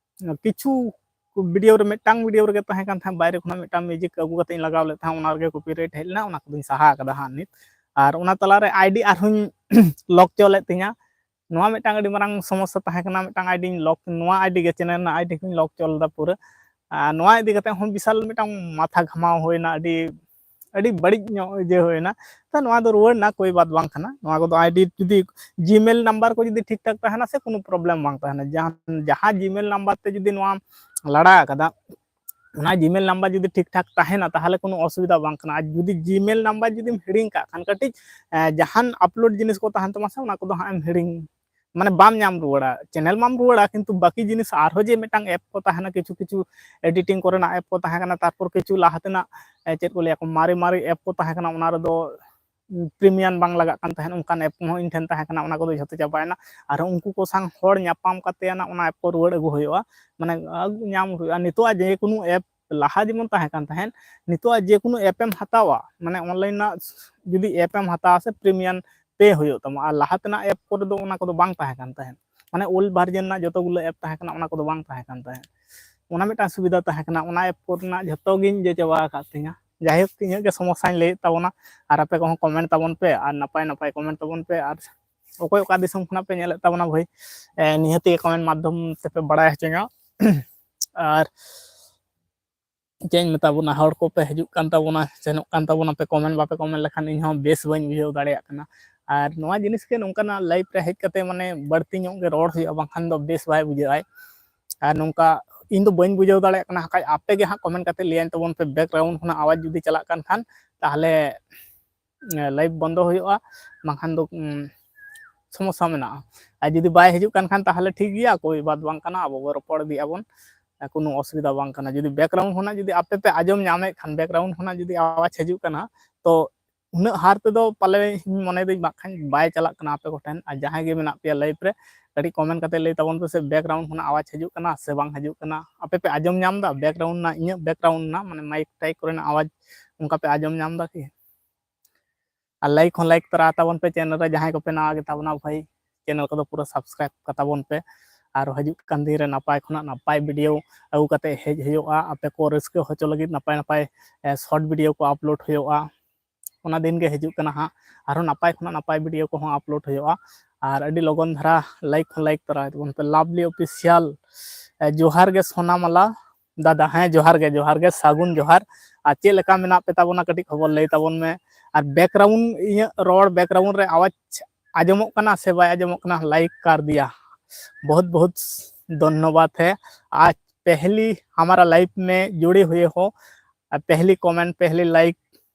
ᱠᱤᱪᱷᱩ ᱵᱷᱤᱰᱤᱭᱳ ᱨᱮ, ᱢᱤᱫᱴᱟᱝ ᱵᱷᱤᱰᱤᱭᱳ ᱨᱮᱜᱮ ᱛᱟᱦᱮᱸ ᱠᱟᱱ ᱛᱟᱦᱮᱸᱫ, ᱵᱟᱭᱨᱮ ᱠᱷᱚᱱᱟᱜ ᱢᱤᱫᱴᱟᱝ ᱢᱤᱣᱡᱤᱠ ᱟᱹᱜᱩ ᱠᱟᱛᱮ ᱤᱧ ᱞᱟᱜᱟᱣ ᱞᱮᱫ ᱛᱟᱦᱮᱸᱫ, ᱚᱱᱟ ᱨᱮᱜᱮ ᱠᱚᱯᱤᱨᱟᱭᱤᱴ ᱦᱮᱡ ᱞᱮᱱᱟ, ᱚᱱᱟ ᱠᱚᱫᱚᱧ ᱥᱟᱦᱟ ᱟᱠᱟᱫᱟ ᱦᱟᱸᱜ ᱱᱤᱛ᱾ ᱟᱨ ᱚᱱᱟ ᱛᱟᱞᱟᱨᱮ ᱟᱭᱰᱤ ᱟᱨᱦᱚᱸᱧ ᱞᱚᱠ ᱦᱚᱪᱚ ᱞᱮᱫ ᱛᱤᱧᱟ᱾ ᱱᱚᱣᱟ ᱢᱤᱫᱴᱟᱝ ᱟᱹᱰᱤ ᱢᱟᱨᱟᱝ ᱥᱚᱢᱚᱥᱥᱟ ᱛᱟᱦᱮᱸ ᱠᱟᱱᱟ, ᱢᱤᱫᱴᱟᱝ ᱟᱭᱰᱤᱧ ᱞᱚᱠ, ᱱᱚᱣᱟ ᱟᱭᱰᱤ ᱜᱮ, ᱪᱮᱱᱮᱞ ᱨᱮᱱᱟᱜ ᱟᱭᱰᱤ ᱠᱚᱧ ᱞᱚᱠ ᱦᱚᱪᱚ ᱞᱮᱫᱟ ᱯᱩᱨᱟᱹ᱾ ᱟᱨ ᱱᱚᱣᱟ ᱤᱫᱤ ᱠᱟᱛᱮ ᱦᱚᱸ ᱵᱤᱥᱟᱞ ᱢᱤᱫᱴᱟᱝ ᱢᱟᱛᱷᱟ ᱜᱷᱟᱢᱟᱣ ᱦᱩᱭᱱᱟ, ᱟᱹᱰᱤ, ᱟᱹᱰᱤ ᱵᱟᱹᱲᱤᱡ ᱧᱚᱜ ᱤᱭᱟᱹ ᱦᱩᱭᱱᱟ᱾ ᱛᱚ ᱱᱚᱣᱟ ᱫᱚ ᱨᱩᱣᱟᱹᱲ ᱮᱱᱟ, ᱠᱳᱭ ᱵᱟᱛ ᱵᱟᱝ ᱠᱟᱱᱟ᱾ ᱱᱚᱣᱟ ᱠᱚᱫᱚ ᱟᱭᱰᱤ ᱡᱩᱫᱤ ᱡᱤᱢᱮᱞ ᱱᱟᱢᱵᱟᱨ ᱠᱚ ᱡᱩᱫᱤ ᱴᱷᱤᱠ ᱴᱷᱟᱠ ᱛᱟᱦᱮᱱᱟ ᱥᱮ, ᱠᱳᱱᱳ ᱯᱨᱚᱵᱞᱮᱢ ᱵᱟᱝ ᱛᱟᱦᱮᱱᱟ᱾ ᱡᱟᱦᱟᱸ, ᱡᱟᱦᱟᱸ ᱡᱤᱢᱮᱞ ᱱᱟᱢᱵᱟᱨ ᱛᱮ ᱡᱩᱫᱤ ᱱᱚᱣᱟᱢ ᱞᱟᱲᱟ ᱟᱠᱟᱫᱟ, ᱚᱱᱟ ᱡᱤᱢᱮᱞ ᱱᱟᱢᱵᱟᱨ ᱡᱩᱫᱤ ᱴᱷᱤᱠ ᱴᱷᱟᱠ ᱛᱟᱦᱮᱱᱟ, ᱛᱟᱦᱚᱞᱮ ᱠᱳᱱᱳ ᱚᱥᱩᱵᱤᱫᱷᱟ ᱵᱟᱝ ᱠᱟᱱᱟ᱾ ᱟᱨ ᱡᱩᱫᱤ ᱡᱤᱢᱮᱞ ᱱᱟᱢᱵᱟᱨ ᱡᱩᱫᱤᱢ ᱦᱤᱲᱤᱧ ᱠᱟᱜ ᱠᱷᱟᱱ, ᱠᱟᱹᱴᱤᱡ ᱮ, ᱡᱟᱦᱟᱱ ᱟᱯᱞᱳᱰ ᱡᱤᱱᱤᱥ ᱠᱚ ᱛᱟᱦᱮᱱ ᱛᱟᱢᱟ ᱥᱮ, ᱚᱱᱟ ᱠᱚᱫᱚ ᱦᱟᱸᱜ ᱮᱢ ᱦᱤᱲᱤᱧ, ᱢᱟᱱᱮ ᱵᱟᱢ ᱧᱟᱢ ᱨᱩᱣᱟᱹᱲᱟ᱾ ᱪᱮᱱᱮᱞ ᱢᱟᱢ ᱨᱩᱣᱟᱹᱲᱟ, ᱠᱤᱱᱛᱩ ᱵᱟᱹᱠᱤ ᱡᱤᱱᱤᱥ ᱟᱨᱦᱚᱸ ᱡᱮ ᱢᱤᱫᱴᱟᱝ ᱮᱯ ᱠᱚ ᱛᱟᱦᱮᱱᱟ, ᱠᱤᱪᱷᱩ ᱠᱤᱪᱷᱩ ᱮᱰᱤᱴᱤᱝ ᱠᱚᱨᱮᱱᱟᱜ ᱮᱯ ᱠᱚ ᱛᱟᱦᱮᱸ ᱠᱟᱱᱟ, ᱛᱟᱨᱯᱚᱨ ᱠᱤᱪᱷᱩ ᱞᱟᱦᱟ ᱛᱮᱱᱟᱜ ᱮ, ᱪᱮᱫ ᱠᱚ ᱞᱟᱹᱭᱟ, ᱢᱟᱨᱮ ᱢᱟᱨᱮ ᱮᱯ ᱠᱚ ᱛᱟᱦᱮᱸ ᱠᱟᱱᱟ, ᱚᱱᱟ ᱨᱮᱫᱚ ᱯᱨᱤᱢᱤᱭᱟᱢ ᱵᱟᱝ ᱞᱟᱜᱟᱜ ᱠᱟᱱ ᱛᱟᱦᱮᱸᱫ, ᱚᱱᱠᱟᱱ ᱮᱯ ᱠᱚᱦᱚᱸ ᱤᱧ ᱴᱷᱮᱱ ᱛᱟᱦᱮᱸ ᱠᱟᱱᱟ, ᱚᱱᱟ ᱠᱚᱫᱚ ᱡᱷᱚᱛᱚ ᱪᱟᱵᱟᱭᱮᱱᱟ᱾ ᱟᱨ ᱩᱱᱠᱩ ᱠᱚ ᱥᱟᱶ ᱦᱚᱲ ᱧᱟᱯᱟᱢ ᱠᱟᱛᱮ ᱟᱱᱟᱜ ᱚᱱᱟ ᱮᱯ ᱠᱚ ᱨᱩᱣᱟᱹᱲ ᱟᱹᱜᱩ ᱦᱩᱭᱩᱜᱼᱟ, ᱢᱟᱱᱮ ᱟᱹᱜᱩ ᱧᱟᱢ ᱦᱩᱭᱩᱜᱼᱟ᱾ ᱱᱤᱛᱚᱜ ᱟᱜ ᱡᱮᱠᱳᱱᱳ ᱮᱯ, ᱞᱟᱦᱟ ᱡᱮᱢᱚᱱ ᱛᱟᱦᱮᱸ ᱠᱟᱱ ᱛᱟᱦᱮᱸᱫ, ᱱᱤᱛᱚᱜ ᱟᱜ ᱡᱮᱠᱳᱱᱳ ᱮᱯ ᱮᱢ ᱦᱟᱛᱟᱣᱟ, ᱢᱟᱱᱮ ᱚᱱᱞᱟᱭᱤᱱ ᱨᱮᱱᱟᱜ ᱡᱩᱫᱤ ᱮᱯ ᱮᱢ ᱦᱟᱛᱟᱣᱟ ᱥᱮ, ᱯᱨᱤᱢᱤᱭᱟᱢ ᱯᱮ ᱦᱩᱭᱩᱜ ᱛᱟᱢᱟ᱾ ᱟᱨ ᱞᱟᱦᱟ ᱛᱮᱱᱟᱜ ᱮᱯ ᱠᱚᱨᱮ ᱫᱚ ᱚᱱᱟ ᱠᱚᱫᱚ ᱵᱟᱝ ᱛᱟᱦᱮᱸ ᱠᱟᱱ ᱛᱟᱦᱮᱸᱫ, ᱢᱟᱱᱮ ᱳᱞᱰ ᱵᱷᱟᱨᱡᱮᱱ ᱨᱮᱱᱟᱜ ᱡᱚᱛᱚ ᱜᱩᱞᱟᱹ ᱮᱯ ᱛᱟᱦᱮᱸ ᱠᱟᱱᱟ, ᱚᱱᱟ ᱠᱚᱫᱚ ᱵᱟᱝ ᱛᱟᱦᱮᱸ ᱠᱟᱱ ᱛᱟᱦᱮᱸᱫ᱾ ᱚᱱᱟ ᱢᱤᱫᱴᱟᱝ ᱥᱩᱵᱤᱫᱷᱟ ᱛᱟᱦᱮᱸ ᱠᱟᱱᱟ, ᱚᱱᱟ ᱮᱯ ᱠᱚᱨᱮᱱᱟᱜ ᱡᱷᱚᱛᱚ ᱜᱤᱧ ᱤᱭᱟᱹ ᱪᱟᱵᱟ ᱟᱠᱟᱫ ᱛᱤᱧᱟ᱾ ᱡᱟᱭᱦᱳᱠ, ᱤᱧᱟᱹᱜ ᱜᱮ ᱥᱚᱢᱚᱥᱥᱟᱧ ᱞᱟᱹᱭᱮᱫ ᱛᱟᱵᱚᱱᱟ, ᱟᱨ ᱟᱯᱮ ᱠᱚᱦᱚᱸ ᱠᱚᱢᱮᱱᱴ ᱛᱟᱵᱚᱱ ᱯᱮ, ᱟᱨ ᱱᱟᱯᱟᱭ ᱱᱟᱯᱟᱭ ᱠᱚᱢᱮᱱᱴ ᱛᱟᱵᱚᱱ ᱯᱮ, ᱟᱨ ᱚᱠᱚᱭ ᱚᱠᱟ ᱫᱤᱥᱚᱢ ᱠᱷᱚᱱᱟᱜ ᱯᱮ ᱧᱮᱞᱮᱫ ᱛᱟᱵᱚᱱᱟ ᱵᱷᱟᱹᱭ, ᱮ, ᱱᱤᱦᱟᱹᱛ ᱜᱮ ᱠᱚᱢᱮᱱᱴ ᱢᱟᱫᱽᱫᱷᱚᱢ ᱛᱮᱯᱮ ᱵᱟᱲᱟᱭ ᱦᱚᱪᱚᱧᱟ᱾ ᱟᱨ ᱪᱮᱫ ᱤᱧ ᱢᱮᱛᱟ ᱵᱚᱱᱟ, ᱦᱚᱲ ᱠᱚᱯᱮ ᱦᱤᱡᱩᱜ ᱠᱟᱱ ᱛᱟᱵᱚᱱᱟ, ᱥᱮᱱᱚᱜ ᱠᱟᱱ ᱛᱟᱵᱚᱱᱟ ᱯᱮ, ᱠᱚᱢᱮᱱᱴ ᱵᱟᱯᱮ ᱠᱚᱢᱮᱱᱴ ᱞᱮᱠᱷᱟᱱ ᱤᱧ ᱦᱚᱸ ᱵᱮᱥ ᱵᱟᱹᱧ ᱵᱩᱡᱷᱟᱹᱣ ᱫᱟᱲᱮᱭᱟᱜ ᱠᱟᱱᱟ᱾ ᱟᱨ ᱱᱚᱣᱟ ᱡᱤᱱᱤᱥ ᱜᱮ ᱱᱚᱝᱠᱟᱱᱟᱜ ᱞᱟᱭᱤᱵᱷ ᱨᱮ ᱦᱮᱡ ᱠᱟᱛᱮ ᱢᱟᱱᱮ ᱵᱟᱹᱲᱛᱤ ᱧᱚᱜ ᱜᱮ ᱨᱚᱲ ᱦᱩᱭᱩᱜᱼᱟ, ᱵᱟᱝᱠᱷᱟᱱ ᱫᱚ ᱵᱮᱥ ᱵᱟᱭ ᱵᱩᱡᱷᱟᱹᱜᱼᱟᱭ᱾ ᱟᱨ ᱱᱚᱝᱠᱟ ᱤᱧ ᱫᱚ ᱵᱟᱹᱧ ᱵᱩᱡᱷᱟᱹᱣ ᱫᱟᱲᱮᱭᱟᱜ ᱠᱟᱱᱟ, ᱦᱟᱸᱜ ᱠᱷᱟᱡ ᱟᱯᱮ ᱜᱮ ᱦᱟᱸᱜ ᱠᱚᱢᱮᱱᱴ ᱠᱟᱛᱮ ᱞᱟᱹᱭᱟᱹᱧ ᱛᱟᱵᱚᱱ ᱯᱮ, ᱵᱮᱠᱜᱨᱟᱣᱩᱱᱰ ᱠᱷᱚᱱᱟᱜ ᱟᱣᱟᱡᱽ ᱡᱩᱫᱤ ᱪᱟᱞᱟᱜ ᱠᱟᱱ ᱠᱷᱟᱱ, ᱛᱟᱦᱚᱞᱮ ᱞᱟᱭᱤᱵᱷ ᱵᱚᱱᱫᱚ ᱦᱩᱭᱩᱜᱼᱟ, ᱵᱟᱝᱠᱷᱟᱱ ᱫᱚ ᱩᱢ, ᱥᱚᱢᱚᱥᱥᱟ ᱢᱮᱱᱟᱜᱼᱟ᱾ ᱟᱨ ᱡᱩᱫᱤ ᱵᱟᱭ ᱦᱤᱡᱩᱜ ᱠᱟᱱ ᱠᱷᱟᱱ, ᱛᱟᱦᱚᱞᱮ ᱴᱷᱤᱠ ᱜᱮᱭᱟ, ᱠᱳᱭ ᱵᱟᱛ ᱵᱟᱝ ᱠᱟᱱᱟ, ᱟᱵᱚ ᱵᱚ ᱨᱚᱯᱚᱲ ᱤᱫᱤᱜ ᱟᱵᱚᱱ, ᱠᱳᱱᱳ ᱚᱥᱩᱵᱤᱫᱷᱟ ᱵᱟᱝ ᱠᱟᱱᱟ᱾ ᱡᱩᱫᱤ ᱵᱮᱠᱜᱨᱟᱣᱩᱱᱰ ᱠᱷᱚᱱᱟᱜ ᱡᱩᱫᱤ ᱟᱯᱮ ᱯᱮ ᱟᱸᱡᱚᱢ ᱧᱟᱢᱮᱫ ᱠᱷᱟᱱ, ᱵᱮᱠᱜᱨᱟᱣᱩᱱᱰ ᱠᱷᱚᱱᱟᱜ ᱡᱩᱫᱤ ᱟᱣᱟᱡᱽ ᱦᱤᱡᱩᱜ ᱠᱟᱱᱟ, ᱛᱚ ᱩᱱᱟᱹᱜ ᱦᱟᱨ ᱛᱮᱫᱚ ᱯᱟᱞᱮ ᱤᱧ ᱢᱚᱱᱮᱭᱮᱫᱟᱹᱧ ᱵᱟᱝ ᱠᱷᱟᱱ ᱵᱟᱭ ᱪᱟᱞᱟᱜ ᱠᱟᱱᱟ ᱟᱯᱮ ᱠᱚᱴᱷᱮᱱ᱾ ᱟᱨ ᱡᱟᱦᱟᱸᱭ ᱜᱮ ᱢᱮᱱᱟᱜ ᱯᱮᱭᱟ ᱞᱟᱭᱤᱵᱷ ᱨᱮ, ᱠᱟᱹᱴᱤᱡ ᱠᱚᱢᱮᱱᱴ ᱠᱟᱛᱮ ᱞᱟᱹᱭ ᱛᱟᱵᱚᱱ ᱯᱮ ᱥᱮ, ᱵᱮᱠᱜᱨᱟᱣᱩᱱᱰ ᱠᱷᱚᱱᱟᱜ ᱟᱣᱟᱡᱽ ᱦᱤᱡᱩᱜ ᱠᱟᱱᱟ ᱥᱮ ᱵᱟᱝ ᱦᱤᱡᱩᱜ ᱠᱟᱱᱟ? ᱟᱯᱮ ᱯᱮ ᱟᱸᱡᱚᱢ ᱧᱟᱢ ᱮᱫᱟ ᱵᱮᱠᱜᱨᱟᱣᱩᱱᱰ ᱨᱮᱱᱟᱜ, ᱤᱧᱟᱹᱜ ᱵᱮᱠᱜᱨᱟᱣᱩᱱᱰ ᱨᱮᱱᱟᱜ, ᱢᱟᱱᱮ ᱢᱟᱭᱤᱠ ᱴᱟᱭᱤᱠ ᱠᱚᱨᱮᱱᱟᱜ ᱟᱣᱟᱡᱽ ᱚᱱᱠᱟ ᱯᱮ ᱟᱸᱡᱚᱢ ᱧᱟᱢ ᱮᱫᱟ ᱠᱤ? ᱟᱨ ᱞᱟᱭᱤᱠ ᱦᱚᱸ ᱞᱟᱭᱤᱠ ᱛᱚᱨᱟ ᱛᱟᱵᱚᱱ ᱯᱮ ᱪᱮᱱᱮᱞ ᱨᱮ, ᱡᱟᱦᱟᱸᱭ ᱠᱚᱯᱮ ᱱᱟᱣᱟ ᱜᱮ ᱛᱟᱵᱚᱱᱟ ᱵᱷᱟᱹᱭ, ᱪᱮᱱᱮᱞ ᱠᱚᱫᱚ ᱯᱩᱨᱟᱹ ᱥᱟᱵᱥᱠᱨᱟᱭᱤᱵ ᱠᱟᱛᱟ ᱵᱚᱱ ᱯᱮ᱾ ᱟᱨ ᱦᱤᱡᱩᱜ ᱠᱟᱱ ᱫᱤᱱ ᱨᱮ ᱱᱟᱯᱟᱭ ᱠᱷᱚᱱᱟᱜ ᱱᱟᱯᱟᱭ ᱵᱷᱤᱰᱤᱭᱳ ᱟᱹᱜᱩ ᱠᱟᱛᱮ ᱦᱮᱡ ᱦᱩᱭᱩᱜᱼᱟ᱾ ᱟᱯᱮ ᱠᱚ ᱨᱟᱹᱥᱠᱟᱹ ᱦᱚᱪᱚ ᱞᱟᱹᱜᱤᱫ ᱱᱟᱯᱟᱭ ᱱᱟᱯᱟᱭ, ᱮ, ᱥᱚᱨᱴ ᱵᱷᱤᱰᱤᱭᱳ ᱠᱚ ᱟᱯᱞᱳᱰ ᱦᱩᱭᱩᱜᱼᱟ᱾ ᱚᱱᱟ ᱫᱤᱱ ᱜᱮ ᱦᱤᱡᱩᱜ ᱠᱟᱱᱟ ᱦᱟᱸᱜ, ᱟᱨᱦᱚᱸ ᱱᱟᱯᱟᱭ ᱠᱷᱚᱱᱟᱜ ᱱᱟᱯᱟᱭ ᱵᱷᱤᱰᱤᱭᱳ ᱠᱚᱦᱚᱸ ᱟᱯᱞᱳᱰ ᱦᱩᱭᱩᱜᱼᱟ᱾ ᱟᱨ ᱟᱹᱰᱤ ᱞᱚᱜᱚᱱ ᱫᱷᱟᱨᱟ ᱞᱟᱭᱤᱠ ᱦᱚᱸ ᱞᱟᱭᱤᱠ ᱛᱚᱨᱟ ᱛᱟᱵᱚᱱ ᱯᱮ᱾ ᱞᱟᱵᱷᱞᱤ ᱚᱯᱷᱤᱥᱤᱭᱟᱞ, ᱮ, ᱡᱚᱦᱟᱨ ᱜᱮ ᱥᱳᱱᱟᱢᱟᱞᱟ ᱫᱟᱫᱟ᱾ ᱦᱮᱸ, ᱡᱚᱦᱟᱨ ᱜᱮ, ᱡᱚᱦᱟᱨ ᱜᱮ, ᱥᱟᱹᱜᱩᱱ ᱡᱚᱦᱟᱨ᱾ ᱟᱨ ᱪᱮᱫ ᱞᱮᱠᱟ ᱢᱮᱱᱟᱜ ᱯᱮ ᱛᱟᱵᱚᱱᱟ, ᱠᱟᱹᱴᱤᱡ ᱠᱷᱚᱵᱚᱨ ᱞᱟᱹᱭ ᱛᱟᱵᱚᱱ ᱢᱮ᱾ ᱟᱨ ᱵᱮᱠᱜᱨᱟᱣᱩᱱᱰ, ᱤᱧᱟᱹᱜ ᱨᱚᱲ ᱵᱮᱠᱜᱨᱟᱣᱩᱱᱰ ᱨᱮ ᱟᱣᱟᱡᱽ ᱟᱸᱡᱚᱢᱚᱜ ᱠᱟᱱᱟ ᱥᱮ ᱵᱟᱭ ᱟᱸᱡᱚᱢᱚᱜ ᱠᱟᱱᱟ? ᱞᱟᱭᱤᱠ ᱠᱟᱨ ᱫᱤᱭᱟ, ᱵᱚᱦᱩᱛ ᱵᱚᱦᱩᱛ ᱫᱷᱚᱱᱱᱚᱵᱟᱫ ᱦᱮ᱾ ᱟᱨ पहली हमारा लाइव में जुड़े हुए हो, पहली कमेंट, पहली लाइक,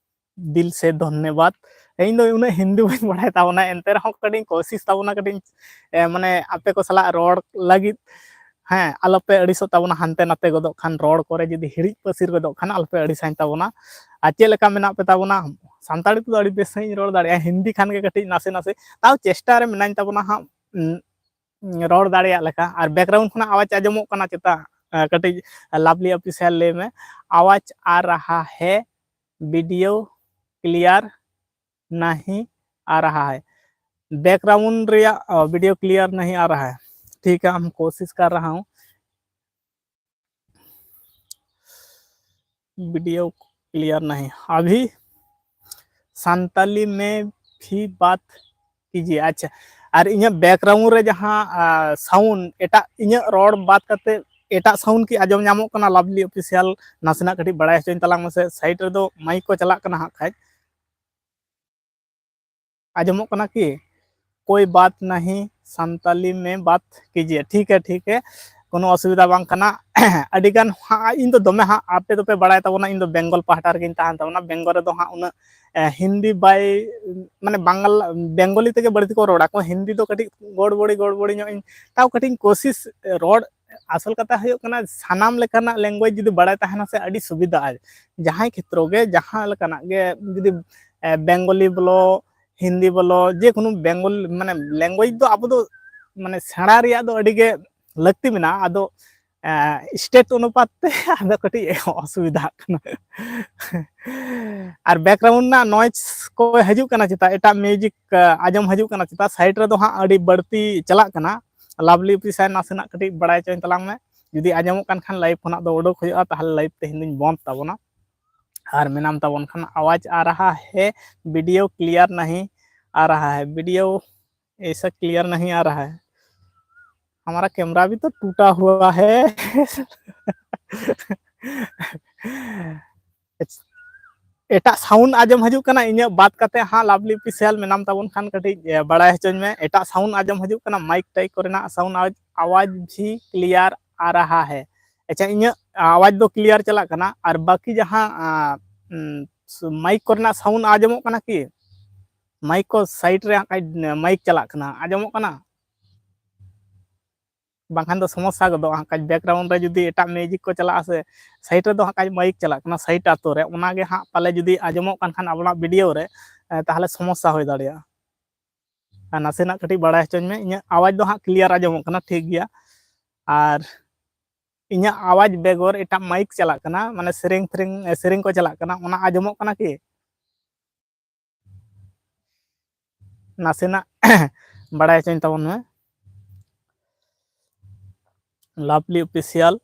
दिल से धन्यवाद। ᱤᱧ ᱫᱚ ᱩᱱᱟᱹᱜ ᱦᱤᱱᱫᱤ ᱵᱟᱹᱧ ᱵᱟᱲᱟᱭ ᱛᱟᱵᱚᱱᱟ, ᱮᱱᱛᱮ ᱨᱮᱦᱚᱸ ᱠᱟᱹᱴᱤᱡ ᱠᱳᱥᱤᱥ ᱛᱟᱵᱚᱱᱟ, ᱠᱟᱹᱴᱤᱡ ᱮ, ᱢᱟᱱᱮ ᱟᱯᱮ ᱠᱚ ᱥᱟᱞᱟᱜ ᱨᱚᱲ ᱞᱟᱹᱜᱤᱫ᱾ ᱦᱮᱸ, ᱟᱞᱚᱯᱮ ᱟᱹᱲᱤᱥᱚᱜ ᱛᱟᱵᱚᱱᱟ, ᱦᱟᱱᱛᱮ ᱱᱟᱛᱮ ᱜᱚᱫᱚᱜ ᱠᱷᱟᱱ, ᱨᱚᱲ ᱠᱚᱨᱮ ᱡᱩᱫᱤ ᱦᱤᱲᱤᱡ ᱯᱟᱹᱥᱤᱨ ᱜᱚᱫᱚᱜ ᱠᱷᱟᱱ ᱟᱞᱚᱯᱮ ᱟᱹᱲᱤᱥᱟᱹᱧ ᱛᱟᱵᱚᱱᱟ᱾ ᱟᱨ ᱪᱮᱫ ᱞᱮᱠᱟ ᱢᱮᱱᱟᱜ ᱯᱮ ᱛᱟᱵᱚᱱᱟ? ᱥᱟᱱᱛᱟᱲᱤ ᱛᱮᱫᱚ ᱟᱹᱰᱤ ᱵᱮᱥ ᱥᱟᱺᱦᱤᱡ ᱤᱧ ᱨᱚᱲ ᱫᱟᱲᱮᱭᱟᱜᱼᱟ, ᱦᱤᱱᱫᱤ ᱠᱷᱟᱱ ᱜᱮ ᱠᱟᱹᱴᱤᱡ ᱱᱟᱥᱮ ᱱᱟᱥᱮ, ᱛᱟᱣ ᱪᱮᱥᱴᱟ ᱨᱮ ᱢᱮᱱᱟᱧ ᱛᱟᱵᱚᱱᱟ ᱦᱟᱸᱜ, ᱩᱸ, ᱨᱚᱲ ᱫᱟᱲᱮᱭᱟᱜ ᱞᱮᱠᱟ᱾ ᱟᱨ ᱵᱮᱠᱜᱨᱟᱣᱩᱱᱰ ᱠᱷᱚᱱᱟᱜ ᱟᱣᱟᱡᱽ ᱟᱸᱡᱚᱢᱚᱜ ᱠᱟᱱᱟ ᱪᱮᱛᱟ? ᱮ, ᱠᱟᱹᱴᱤᱡ ᱞᱟᱵᱷᱞᱤ ᱚᱯᱷᱤᱥᱤᱭᱟᱞ ᱞᱟᱹᱭ ᱢᱮ, ᱟᱣᱟᱡᱽ ᱟ ᱨᱟᱦᱟ ᱦᱮ, ᱵᱷᱤᱰᱤᱭᱳ ᱠᱞᱤᱭᱟᱨ ᱱᱟᱦᱤ ᱟ ᱨᱟᱦᱟ ᱦᱮ᱾ ᱵᱮᱠᱜᱨᱟᱣᱩᱱᱰ ᱨᱮᱭᱟᱜ ᱚ, ᱵᱷᱤᱰᱤᱭᱳ ᱠᱞᱤᱭᱟᱨ ᱱᱟᱦᱤ ᱟ ᱨᱟᱦᱟ ᱦᱮ᱾ ᱴᱷᱤᱠ ᱦᱮ, ᱦᱟᱢ ᱠᱳᱥᱤᱥ ᱠᱟᱨ ᱨᱟᱦᱟ ᱦᱩᱸ᱾ वीडियो क्लियर नहीं। अभी संताली में भी बात कीजिए। ᱟᱪᱪᱷᱟ, ᱟᱨ ᱤᱧᱟᱹᱜ ᱵᱮᱠᱜᱨᱟᱣᱩᱱᱰ ᱨᱮ ᱡᱟᱦᱟᱸ ᱥᱟᱣᱩᱱᱰ, ᱮᱴᱟᱜ ᱤᱧᱟᱹᱜ ᱨᱚᱲ ᱵᱟᱫ ᱠᱟᱛᱮ ᱮᱴᱟᱜ ᱥᱟᱣᱩᱱᱰ ᱠᱤ ᱟᱸᱡᱚᱢ ᱧᱟᱢᱚᱜ ᱠᱟᱱᱟ? ᱞᱟᱵᱷᱞᱤ ᱚᱯᱷᱤᱥᱤᱭᱟᱞ ᱱᱟᱥᱮᱱᱟᱜ ᱠᱟᱹᱴᱤᱡ ᱵᱟᱲᱟᱭ ᱦᱚᱪᱚᱧ ᱛᱟᱞᱟᱝ ᱢᱮᱥᱮ᱾ ᱥᱟᱭᱤᱰ ᱨᱮᱫᱚ ᱢᱟᱭᱤᱠ ᱠᱚ ᱪᱟᱞᱟᱜ ᱠᱟᱱᱟ ᱦᱟᱸᱜ ᱠᱷᱟᱡ᱾ ᱟᱸᱡᱚᱢᱚᱜ ᱠᱟᱱᱟ ᱠᱤ? कोई बात नहीं, संताली में बात कीजिए। ठीक है, ठीक है, ᱠᱳᱱᱳ ᱚᱥᱩᱵᱤᱫᱷᱟ ᱵᱟᱝ ᱠᱟᱱᱟ᱾ ᱟᱹᱰᱤᱜᱟᱱ ᱦᱟᱸᱜ, ᱤᱧ ᱫᱚ ᱫᱚᱢᱮ ᱦᱟᱸᱜ, ᱟᱯᱮ ᱫᱚᱯᱮ ᱵᱟᱲᱟᱭ ᱛᱟᱵᱚᱱᱟ, ᱤᱧ ᱫᱚ ᱵᱮᱝᱜᱚᱞ ᱯᱟᱦᱴᱟ ᱨᱮᱜᱮᱧ ᱛᱟᱦᱮᱱ ᱛᱟᱵᱚᱱᱟ᱾ ᱵᱮᱝᱜᱚᱞ ᱨᱮᱫᱚ ᱦᱟᱸᱜ ᱩᱱᱟᱹᱜ ᱮ, ᱦᱤᱱᱫᱤ ᱵᱟᱭ, ᱢᱟᱱᱮ ᱵᱟᱝᱞᱟ, ᱵᱮᱝᱜᱚᱞᱤ ᱛᱮᱜᱮ ᱵᱟᱹᱲᱛᱤ ᱠᱚ ᱨᱚᱲᱟ ᱠᱚ᱾ ᱦᱤᱱᱫᱤ ᱫᱚ ᱠᱟᱹᱴᱤᱡ ᱜᱚᱲᱵᱚᱲᱤ ᱜᱚᱲᱵᱚᱲᱤ ᱧᱚᱜ ᱤᱧ, ᱛᱟᱣ ᱠᱟᱹᱴᱤᱡ ᱤᱧ ᱠᱳᱥᱤᱥ ᱨᱚᱲ᱾ ᱟᱥᱚᱞ ᱠᱟᱛᱷᱟ ᱦᱩᱭᱩᱜ ᱠᱟᱱᱟ, ᱥᱟᱱᱟᱢ ᱞᱮᱠᱟᱱᱟᱜ ᱞᱮᱝᱜᱩᱭᱮᱡᱽ ᱡᱩᱫᱤ ᱵᱟᱲᱟᱭ ᱛᱟᱦᱮᱱᱟ ᱥᱮ, ᱟᱹᱰᱤ ᱥᱩᱵᱤᱫᱷᱟᱜᱼᱟ᱾ ᱡᱟᱦᱟᱸᱭ ᱠᱷᱮᱛᱨᱚ ᱜᱮ, ᱡᱟᱦᱟᱸ ᱞᱮᱠᱟᱱᱟᱜ ᱜᱮ, ᱡᱩᱫᱤ ᱮ, ᱵᱮᱝᱜᱚᱞᱤ ᱵᱚᱞᱚ, ᱦᱤᱱᱫᱤ ᱵᱚᱞᱚ, ᱡᱮ ᱠᱳᱱᱳ ᱵᱮᱝᱜᱚᱞ, ᱢᱟᱱᱮ ᱞᱮᱝᱜᱩᱭᱮᱡᱽ ᱫᱚ ᱟᱵᱚ ᱫᱚ, ᱢᱟᱱᱮ ᱥᱮᱬᱟ ᱨᱮᱭᱟᱜ ᱫᱚ ᱟᱹᱰᱤ ᱜᱮ ᱞᱟᱹᱠᱛᱤ ᱢᱮᱱᱟᱜᱼᱟ᱾ ᱟᱫᱚ ᱮ, ᱥᱴᱮᱴ ᱚᱱᱩᱯᱟᱛ ᱛᱮ ᱟᱫᱚ ᱠᱟᱹᱴᱤᱡ ᱚᱥᱩᱵᱤᱫᱷᱟᱜ ᱠᱟᱱᱟ᱾ ᱟᱨ ᱵᱮᱠᱜᱨᱟᱣᱩᱱᱰ ᱨᱮᱱᱟᱜ ᱱᱚᱭᱮᱡᱽ ᱠᱚ ᱦᱤᱡᱩᱜ ᱠᱟᱱᱟ ᱪᱮᱛᱟ, ᱮᱴᱟᱜ ᱢᱤᱣᱡᱤᱠ, ᱮ, ᱟᱸᱡᱚᱢ ᱦᱤᱡᱩᱜ ᱠᱟᱱᱟ ᱪᱮᱛᱟ, ᱥᱟᱭᱤᱰ ᱨᱮᱫᱚ ᱦᱟᱸᱜ ᱟᱹᱰᱤ ᱵᱟᱹᱲᱛᱤ ᱪᱟᱞᱟᱜ ᱠᱟᱱᱟ᱾ ᱞᱟᱵᱷᱞᱤ ᱚᱯᱷᱤᱥᱤᱭᱟᱞ ᱱᱟᱥᱮᱱᱟᱜ ᱠᱟᱹᱴᱤᱡ ᱵᱟᱲᱟᱭ ᱦᱚᱪᱚᱧ ᱛᱟᱞᱟᱝ ᱢᱮ, ᱡᱩᱫᱤ ᱟᱸᱡᱚᱢᱚᱜ ᱠᱟᱱ ᱠᱷᱟᱱ ᱞᱟᱭᱤᱵᱷ ᱠᱷᱚᱱᱟᱜ ᱫᱚ ᱩᱰᱩᱠ ᱦᱩᱭᱩᱜᱼᱟ, ᱛᱟᱦᱚᱞᱮ ᱞᱟᱭᱤᱵᱷ ᱛᱮᱦᱮᱧ ᱫᱩᱧ ᱵᱚᱱᱫ ᱛᱟᱵᱚᱱᱟ᱾ ᱟᱨ ᱢᱮᱱᱟᱢ ᱛᱟᱵᱚᱱ ᱠᱷᱟᱱ, ᱟᱣᱟᱡᱽ ᱟ ᱨᱟᱦᱟ ᱦᱮ, ᱵᱷᱤᱰᱤᱭᱳ ᱠᱞᱤᱭᱟᱨ ᱱᱟᱦᱤ ᱟ ᱨᱟᱦᱟ ᱦᱮ, ᱵᱷᱤᱰᱤᱭᱳ ऐसा क्लियर नहीं आ रहा है, हमारा कैमरा भी तो टूटा हुआ है। ᱮᱴᱟᱜ ᱥᱟᱣᱩᱱᱰ ᱟᱸᱡᱚᱢ ᱦᱤᱡᱩᱜ ᱠᱟᱱᱟ ᱤᱧᱟᱹᱜ ᱵᱟᱫ ᱠᱟᱛᱮ ᱦᱟᱸᱜ, ᱞᱟᱵᱷᱞᱤ ᱚᱯᱷᱤᱥᱤᱭᱟᱞ ᱢᱮᱱᱟᱢ ᱛᱟᱵᱚᱱ ᱠᱷᱟᱱ ᱠᱟᱹᱴᱤᱡ, ᱮ, ᱵᱟᱲᱟᱭ ᱦᱚᱪᱚᱧ ᱢᱮ᱾ ᱮᱴᱟᱜ ᱥᱟᱣᱩᱱᱰ ᱟᱸᱡᱚᱢ ᱦᱤᱡᱩᱜ ᱠᱟᱱᱟ, ᱢᱟᱭᱤᱠ ᱴᱟᱭᱤᱠ ᱠᱚᱨᱮᱱᱟᱜ ᱥᱟᱣᱩᱱᱰ, ᱟᱣᱟᱡᱽ, ᱟᱣᱟᱡᱽ ᱵᱷᱤ ᱠᱞᱤᱭᱟᱨ ᱟ ᱨᱟᱦᱟ ᱦᱮ᱾ ᱟᱪᱪᱷᱟ, ᱤᱧᱟᱹᱜ ᱟᱣᱟᱡᱽ ᱫᱚ ᱠᱞᱤᱭᱟᱨ ᱪᱟᱞᱟᱜ ᱠᱟᱱᱟ? ᱟᱨ ᱵᱟᱹᱠᱤ ᱡᱟᱦᱟᱸ ᱢᱟᱭᱤᱠ ᱠᱚᱨᱮᱱᱟᱜ ᱥᱟᱣᱩᱱᱰ ᱟᱸᱡᱚᱢᱚᱜ ᱠᱟᱱᱟ ᱠᱤ? ᱢᱟᱭᱤᱠ ᱠᱚ ᱥᱟᱭᱤᱰ ᱨᱮ ᱦᱟᱸᱜ ᱠᱷᱟᱡ ᱢᱟᱭᱤᱠ ᱪᱟᱞᱟᱜ ᱠᱟᱱᱟ, ᱟᱸᱡᱚᱢᱚᱜ ᱠᱟᱱᱟ? ᱵᱟᱝᱠᱷᱟᱱ ᱫᱚ ᱥᱚᱢᱚᱥᱥᱟ ᱜᱚᱫᱚᱜᱼᱟ ᱦᱟᱸᱜ ᱠᱷᱟᱡ᱾ ᱵᱮᱠᱜᱨᱟᱣᱩᱱᱰ ᱨᱮ ᱡᱩᱫᱤ ᱮᱴᱟᱜ ᱢᱤᱭᱩᱡᱤᱠ ᱠᱚ ᱪᱟᱞᱟᱜᱼᱟ ᱥᱮ, ᱥᱟᱭᱤᱰ ᱨᱮᱫᱚ ᱦᱟᱸᱜ ᱠᱷᱟᱡ ᱢᱟᱭᱤᱠ ᱪᱟᱞᱟᱜ ᱠᱟᱱᱟ, ᱥᱟᱭᱤᱰ ᱟᱛᱳ ᱨᱮ, ᱚᱱᱟᱜᱮ ᱦᱟᱸᱜ ᱯᱟᱞᱮ ᱡᱩᱫᱤ ᱟᱸᱡᱚᱢᱚᱜ ᱠᱟᱱ ᱠᱷᱟᱱ ᱟᱵᱚᱱᱟᱜ ᱵᱷᱤᱰᱤᱭᱳ ᱨᱮ, ᱮ, ᱛᱟᱦᱚᱞᱮ ᱥᱚᱢᱚᱥᱥᱟ ᱦᱩᱭ ᱫᱟᱲᱮᱭᱟᱜᱼᱟ᱾ ᱟᱨ ᱱᱟᱥᱮᱱᱟᱜ ᱠᱟᱹᱴᱤᱡ ᱵᱟᱲᱟᱭ ᱦᱚᱪᱚᱧ ᱢᱮ, ᱤᱧᱟᱹᱜ ᱟᱣᱟᱡᱽ ᱫᱚ ᱦᱟᱸᱜ ᱠᱞᱤᱭᱟᱨ ᱟᱸᱡᱚᱢᱚᱜ ᱠᱟᱱᱟ, ᱴᱷᱤᱠ ᱜᱮᱭᱟ? ᱟᱨ ᱤᱧᱟᱹᱜ ᱟᱣᱟᱡᱽ ᱵᱮᱜᱚᱨ ᱮᱴᱟᱜ ᱢᱟᱭᱤᱠ ᱪᱟᱞᱟᱜ ᱠᱟᱱᱟ, ᱢᱟᱱᱮ ᱥᱮᱨᱮᱧ ᱯᱷᱮᱨᱮᱧ, ᱥᱮᱨᱮᱧ ᱠᱚ ᱪᱟᱞᱟᱜ ᱠᱟᱱᱟ, ᱚᱱᱟ ᱟᱸᱡᱚᱢᱚᱜ ᱠᱟᱱᱟ ᱠᱤ? ᱱᱟᱥᱮᱱᱟᱜ ᱵᱟᱲᱟᱭ ᱦᱚᱪᱚᱧ ᱛᱟᱵᱚᱱ ᱢᱮ᱾ ᱞᱟᱵᱷᱞᱤ ᱚᱯᱷᱤᱥᱤᱭᱟᱞ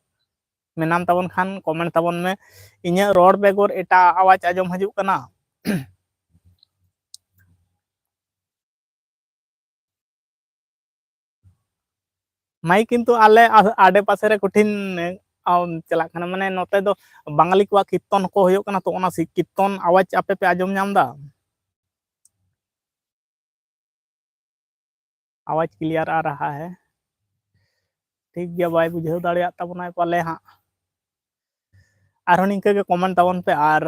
ᱢᱮᱱᱟᱢ ᱛᱟᱵᱚᱱ ᱠᱷᱟᱱ ᱠᱚᱢᱮᱱᱴ ᱛᱟᱵᱚᱱ ᱢᱮ᱾ ᱤᱧᱟᱹᱜ ᱨᱚᱲ ᱵᱮᱜᱚᱨ ᱮᱴᱟᱜ ᱟᱣᱟᱡᱽ ᱟᱸᱡᱚᱢ ᱦᱤᱡᱩᱜ ᱠᱟᱱᱟ? ᱢᱟᱭᱤᱠ ᱠᱤᱱᱛᱩ ᱟᱞᱮ ᱟ-, ᱟᱰᱮ ᱯᱟᱥᱮ ᱨᱮ ᱠᱚᱴᱷᱤᱱ, ᱟᱢ, ᱪᱟᱞᱟᱜ ᱠᱟᱱᱟ, ᱢᱟᱱᱮ ᱱᱚᱛᱮ ᱫᱚ ᱵᱟᱝᱟᱞᱤ ᱠᱚᱣᱟᱜ ᱠᱤᱨᱛᱚᱱ ᱠᱚ ᱦᱩᱭᱩᱜ ᱠᱟᱱᱟ, ᱛᱚ ᱚᱱᱟ ᱥᱤ-, ᱠᱤᱨᱛᱚᱱ ᱟᱣᱟᱡᱽ ᱟᱯᱮ ᱯᱮ ᱟᱸᱡᱚᱢ ᱧᱟᱢ ᱮᱫᱟ? ᱟᱣᱟᱡᱽ ᱠᱞᱤᱭᱟᱨ ᱟ ᱨᱟᱦᱟ ᱦᱮ᱾ ᱴᱷᱤᱠ ᱜᱮᱭᱟ, ᱵᱟᱭ ᱵᱩᱡᱷᱟᱹᱣ ᱫᱟᱲᱮᱭᱟᱜ ᱛᱟᱵᱚᱱᱟᱭ ᱯᱟᱞᱮ ᱦᱟᱸᱜ᱾ ᱟᱨᱦᱚᱸ ᱱᱤᱝᱠᱟᱹ ᱜᱮ ᱠᱚᱢᱮᱱᱴ ᱛᱟᱵᱚᱱ ᱯᱮ᱾ ᱟᱨ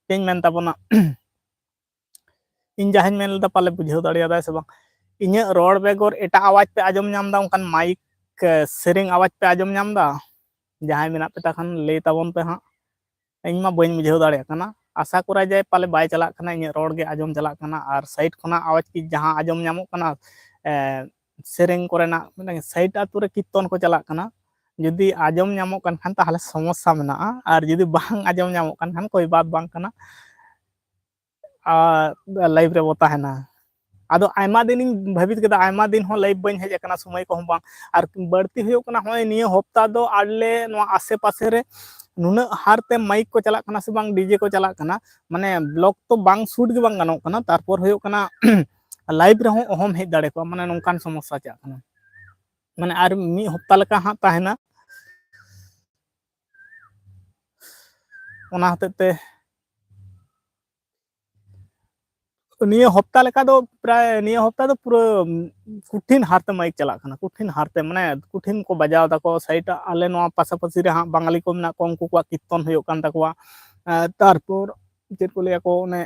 ᱪᱮᱫ ᱤᱧ ᱢᱮᱱ ᱛᱟᱵᱚᱱᱟ, ᱤᱧ ᱡᱟᱦᱟᱸᱧ ᱢᱮᱱ ᱞᱮᱫᱟ ᱯᱟᱞᱮ ᱵᱩᱡᱷᱟᱹᱣ ᱫᱟᱲᱮᱭᱟᱫᱟᱭ ᱥᱮ ᱵᱟᱝ? ᱤᱧᱟᱹᱜ ᱨᱚᱲ ᱵᱮᱜᱚᱨ ᱮᱴᱟᱜ ᱟᱣᱟᱡᱽ ᱯᱮ ᱟᱸᱡᱚᱢ ᱧᱟᱢ ᱮᱫᱟ? ᱚᱱᱠᱟᱱ ᱢᱟᱭᱤᱠ, ᱮ, ᱥᱮᱨᱮᱧ ᱟᱣᱟᱡᱽ ᱯᱮ ᱟᱸᱡᱚᱢ ᱧᱟᱢ ᱮᱫᱟ? ᱡᱟᱦᱟᱸᱭ ᱢᱮᱱᱟᱜ ᱯᱮ ᱛᱟᱠᱷᱟᱱ ᱞᱟᱹᱭ ᱛᱟᱵᱚᱱ ᱯᱮ ᱦᱟᱸᱜ᱾ ᱤᱧ ᱢᱟ ᱵᱟᱹᱧ ᱵᱩᱡᱷᱟᱹᱣ ᱫᱟᱲᱮᱭᱟᱜ ᱠᱟᱱᱟ᱾ ᱟᱥᱟ ᱠᱚᱨᱟ ᱡᱮ ᱯᱟᱞᱮ ᱵᱟᱭ ᱪᱟᱞᱟᱜ ᱠᱟᱱᱟ, ᱤᱧᱟᱹᱜ ᱨᱚᱲ ᱜᱮ ᱟᱸᱡᱚᱢ ᱪᱟᱞᱟᱜ ᱠᱟᱱᱟ᱾ ᱟᱨ ᱥᱟᱭᱤᱰ ᱠᱷᱚᱱᱟᱜ ᱟᱣᱟᱡᱽ ᱠᱤ ᱡᱟᱦᱟᱸ ᱟᱸᱡᱚᱢ ᱧᱟᱢᱚᱜ ᱠᱟᱱᱟ, ᱮ, ᱥᱮᱨᱮᱧ ᱠᱚᱨᱮᱱᱟᱜ, ᱢᱤᱫᱴᱟᱝ ᱥᱟᱭᱤᱰ ᱟᱛᱳ ᱨᱮ ᱠᱤᱨᱛᱚᱱ ᱠᱚ ᱪᱟᱞᱟᱜ ᱠᱟᱱᱟ, ᱡᱩᱫᱤ ᱟᱸᱡᱚᱢ ᱧᱟᱢᱚᱜ ᱠᱟᱱ ᱠᱷᱟᱱ ᱛᱟᱦᱚᱞᱮ ᱥᱚᱢᱚᱥᱥᱟ ᱢᱮᱱᱟᱜᱼᱟ, ᱟᱨ ᱡᱩᱫᱤ ᱵᱟᱝ ᱟᱸᱡᱚᱢ ᱧᱟᱢᱚᱜ ᱠᱟᱱ ᱠᱷᱟᱱ ᱠᱳᱭ ᱵᱟᱛ ᱵᱟᱝ ᱠᱟᱱᱟ᱾ ᱟᱨ ᱞᱟᱭᱤᱵᱷ ᱨᱮᱵᱚ ᱛᱟᱦᱮᱱᱟ᱾ ᱟᱫᱚ ᱟᱭᱢᱟ ᱫᱤᱱᱤᱧ ᱵᱷᱟᱹᱵᱤᱛ ᱠᱮᱫᱟ, ᱟᱭᱢᱟ ᱫᱤᱱ ᱦᱚᱸ ᱞᱟᱭᱤᱵᱷ ᱵᱟᱹᱧ ᱦᱮᱡ ᱟᱠᱟᱱᱟ, ᱥᱚᱢᱚᱭ ᱠᱚᱦᱚᱸ ᱵᱟᱝ᱾ ᱟᱨ ᱵᱟᱹᱲᱛᱤ ᱦᱩᱭᱩᱜ ᱠᱟᱱᱟ, ᱱᱚᱜᱼᱚᱭ ᱱᱤᱭᱟᱹ ᱦᱚᱯᱛᱟ ᱫᱚ ᱟᱞᱮ ᱱᱚᱣᱟ ᱟᱥᱮ ᱯᱟᱥᱮ ᱨᱮ ᱱᱩᱱᱟᱹᱜ ᱦᱟᱨᱛᱮ ᱢᱟᱭᱤᱠ ᱠᱚ ᱪᱟᱞᱟᱜ ᱠᱟᱱᱟ ᱥᱮ ᱵᱟᱝ, ᱰᱤᱡᱮ ᱠᱚ ᱪᱟᱞᱟᱜ ᱠᱟᱱᱟ, ᱢᱟᱱᱮ ᱵᱞᱚᱜ ᱛᱚ ᱵᱟᱝ ᱥᱩᱴ ᱜᱮ ᱵᱟᱝ ᱜᱟᱱᱚᱜ ᱠᱟᱱᱟ᱾ ᱛᱟᱨᱯᱚᱨ ᱦᱩᱭᱩᱜ ᱠᱟᱱᱟ ᱞᱟᱭᱤᱵᱷ ᱨᱮᱦᱚᱸ ᱚᱦᱚᱢ ᱦᱮᱡ ᱫᱟᱲᱮ ᱠᱚᱜᱼᱟ, ᱢᱟᱱᱮ ᱱᱚᱝᱠᱟᱱ ᱥᱚᱢᱚᱥᱥᱟ ᱪᱟᱜ ᱠᱟᱱᱟ᱾ ᱢᱟᱱᱮ ᱟᱨ ᱢᱤᱫ ᱦᱚᱯᱛᱟ ᱞᱮᱠᱟ ᱦᱟᱸᱜ ᱛᱟᱦᱮᱱᱟ᱾ ᱚᱱᱟ ᱦᱚᱛᱮᱡ ᱛᱮ ᱱᱤᱭᱟᱹ ᱦᱚᱯᱛᱟ ᱞᱮᱠᱟ ᱫᱚ ᱯᱨᱟᱭ, ᱱᱤᱭᱟᱹ ᱦᱚᱯᱛᱟ ᱫᱚ ᱯᱩᱨᱟᱹ ᱠᱩᱴᱷᱤᱱ ᱦᱟᱨᱛᱮ ᱢᱟᱭᱤᱠ ᱪᱟᱞᱟᱜ ᱠᱟᱱᱟ, ᱠᱩᱴᱷᱤᱱ ᱦᱟᱨᱛᱮ, ᱢᱟᱱᱮ ᱠᱩᱴᱷᱤᱱ ᱠᱚ ᱵᱟᱡᱟᱣ ᱫᱟᱠᱚ᱾ ᱥᱟᱭᱤᱰ ᱟᱞᱮ ᱱᱚᱣᱟ ᱯᱟᱥᱟᱯᱟᱥᱤ ᱨᱮ ᱦᱟᱸᱜ ᱵᱟᱝᱜᱟᱞᱤ ᱠᱚ ᱢᱮᱱᱟᱜ ᱠᱚᱣᱟ, ᱩᱱᱠᱩ ᱠᱚᱣᱟᱜ ᱠᱤᱨᱛᱚᱱ ᱦᱩᱭᱩᱜ ᱠᱟᱱ ᱛᱟᱠᱚᱣᱟ᱾ ᱛᱟᱨᱯᱚᱨ ᱪᱮᱫ ᱠᱚ ᱞᱟᱹᱭᱟ ᱠᱚ, ᱚᱱᱮ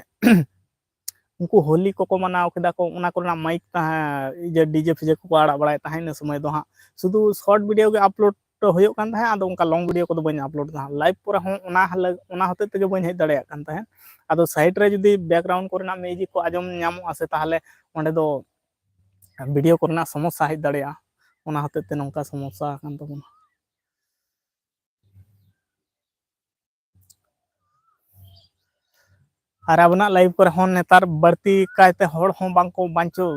ᱩᱱᱠᱩ ᱦᱳᱞᱤ ᱠᱚᱠᱚ ᱢᱟᱱᱟᱣ ᱠᱮᱫᱟ ᱠᱚ, ᱚᱱᱟ ᱠᱚᱨᱮᱱᱟᱜ ᱢᱟᱭᱤᱠ ᱛᱟᱦᱮᱸ, ᱤᱭᱟᱹ, ᱰᱤᱡᱮ ᱯᱷᱤᱡᱮ ᱠᱚᱠᱚ ᱟᱲᱟᱜ ᱵᱟᱲᱟᱭᱮᱫ ᱛᱟᱦᱮᱸᱫ ᱤᱱᱟᱹ ᱥᱚᱢᱚᱭ ᱫᱚ ᱦᱟᱸᱜ᱾ ᱥᱩᱫᱷᱩ ᱥᱚᱨᱴ ᱵᱷᱤᱰᱤᱭᱳ ᱜᱮ ᱟᱯᱞᱳᱰ ᱦᱩᱭᱩᱜ ᱠᱟᱱ ᱛᱟᱦᱮᱸᱫ, ᱟᱫᱚ ᱚᱱᱠᱟ ᱞᱚᱝ ᱵᱷᱤᱰᱤᱭᱳ ᱠᱚᱫᱚ ᱵᱟᱹᱧ ᱟᱯᱞᱳᱰ ᱛᱟᱦᱮᱸᱫ᱾ ᱞᱟᱭᱤᱵᱷ ᱠᱚᱨᱮ ᱦᱚᱸ ᱚᱱᱟ ᱦᱟᱞᱮ-, ᱚᱱᱟ ᱦᱚᱛᱮᱡ ᱛᱮᱜᱮ ᱵᱟᱹᱧ ᱦᱮᱡ ᱫᱟᱲᱮᱭᱟᱜ ᱠᱟᱱ ᱛᱟᱦᱮᱸᱫ᱾ ᱟᱫᱚ ᱥᱟᱭᱤᱰ ᱨᱮ ᱡᱩᱫᱤ ᱵᱮᱠᱜᱨᱟᱣᱩᱱᱰ ᱠᱚᱨᱮᱱᱟᱜ ᱢᱤᱭᱩᱡᱤᱠ ᱠᱚ ᱟᱸᱡᱚᱢ ᱧᱟᱢᱚᱜᱼᱟ ᱥᱮ, ᱛᱟᱦᱚᱞᱮ ᱚᱸᱰᱮ ᱫᱚ ᱵᱷᱤᱰᱤᱭᱳ ᱠᱚᱨᱮᱱᱟᱜ ᱥᱚᱢᱚᱥᱥᱟ ᱦᱮᱡ ᱫᱟᱲᱮᱭᱟᱜᱼᱟ᱾ ᱚᱱᱟ ᱦᱚᱛᱮᱡ ᱛᱮ ᱱᱚᱝᱠᱟ ᱥᱚᱢᱚᱥᱥᱟ ᱟᱠᱟᱱ ᱛᱟᱵᱚᱱᱟ᱾ ᱟᱨ ᱟᱵᱚᱱᱟᱜ ᱞᱟᱭᱤᱵᱷ ᱠᱚᱨᱮ ᱦᱚᱸ ᱱᱮᱛᱟᱨ ᱵᱟᱹᱲᱛᱤ ᱠᱟᱭᱛᱮ ᱦᱚᱲ ᱦᱚᱸ ᱵᱟᱝᱠᱚ ᱵᱟᱧᱪᱟᱣ,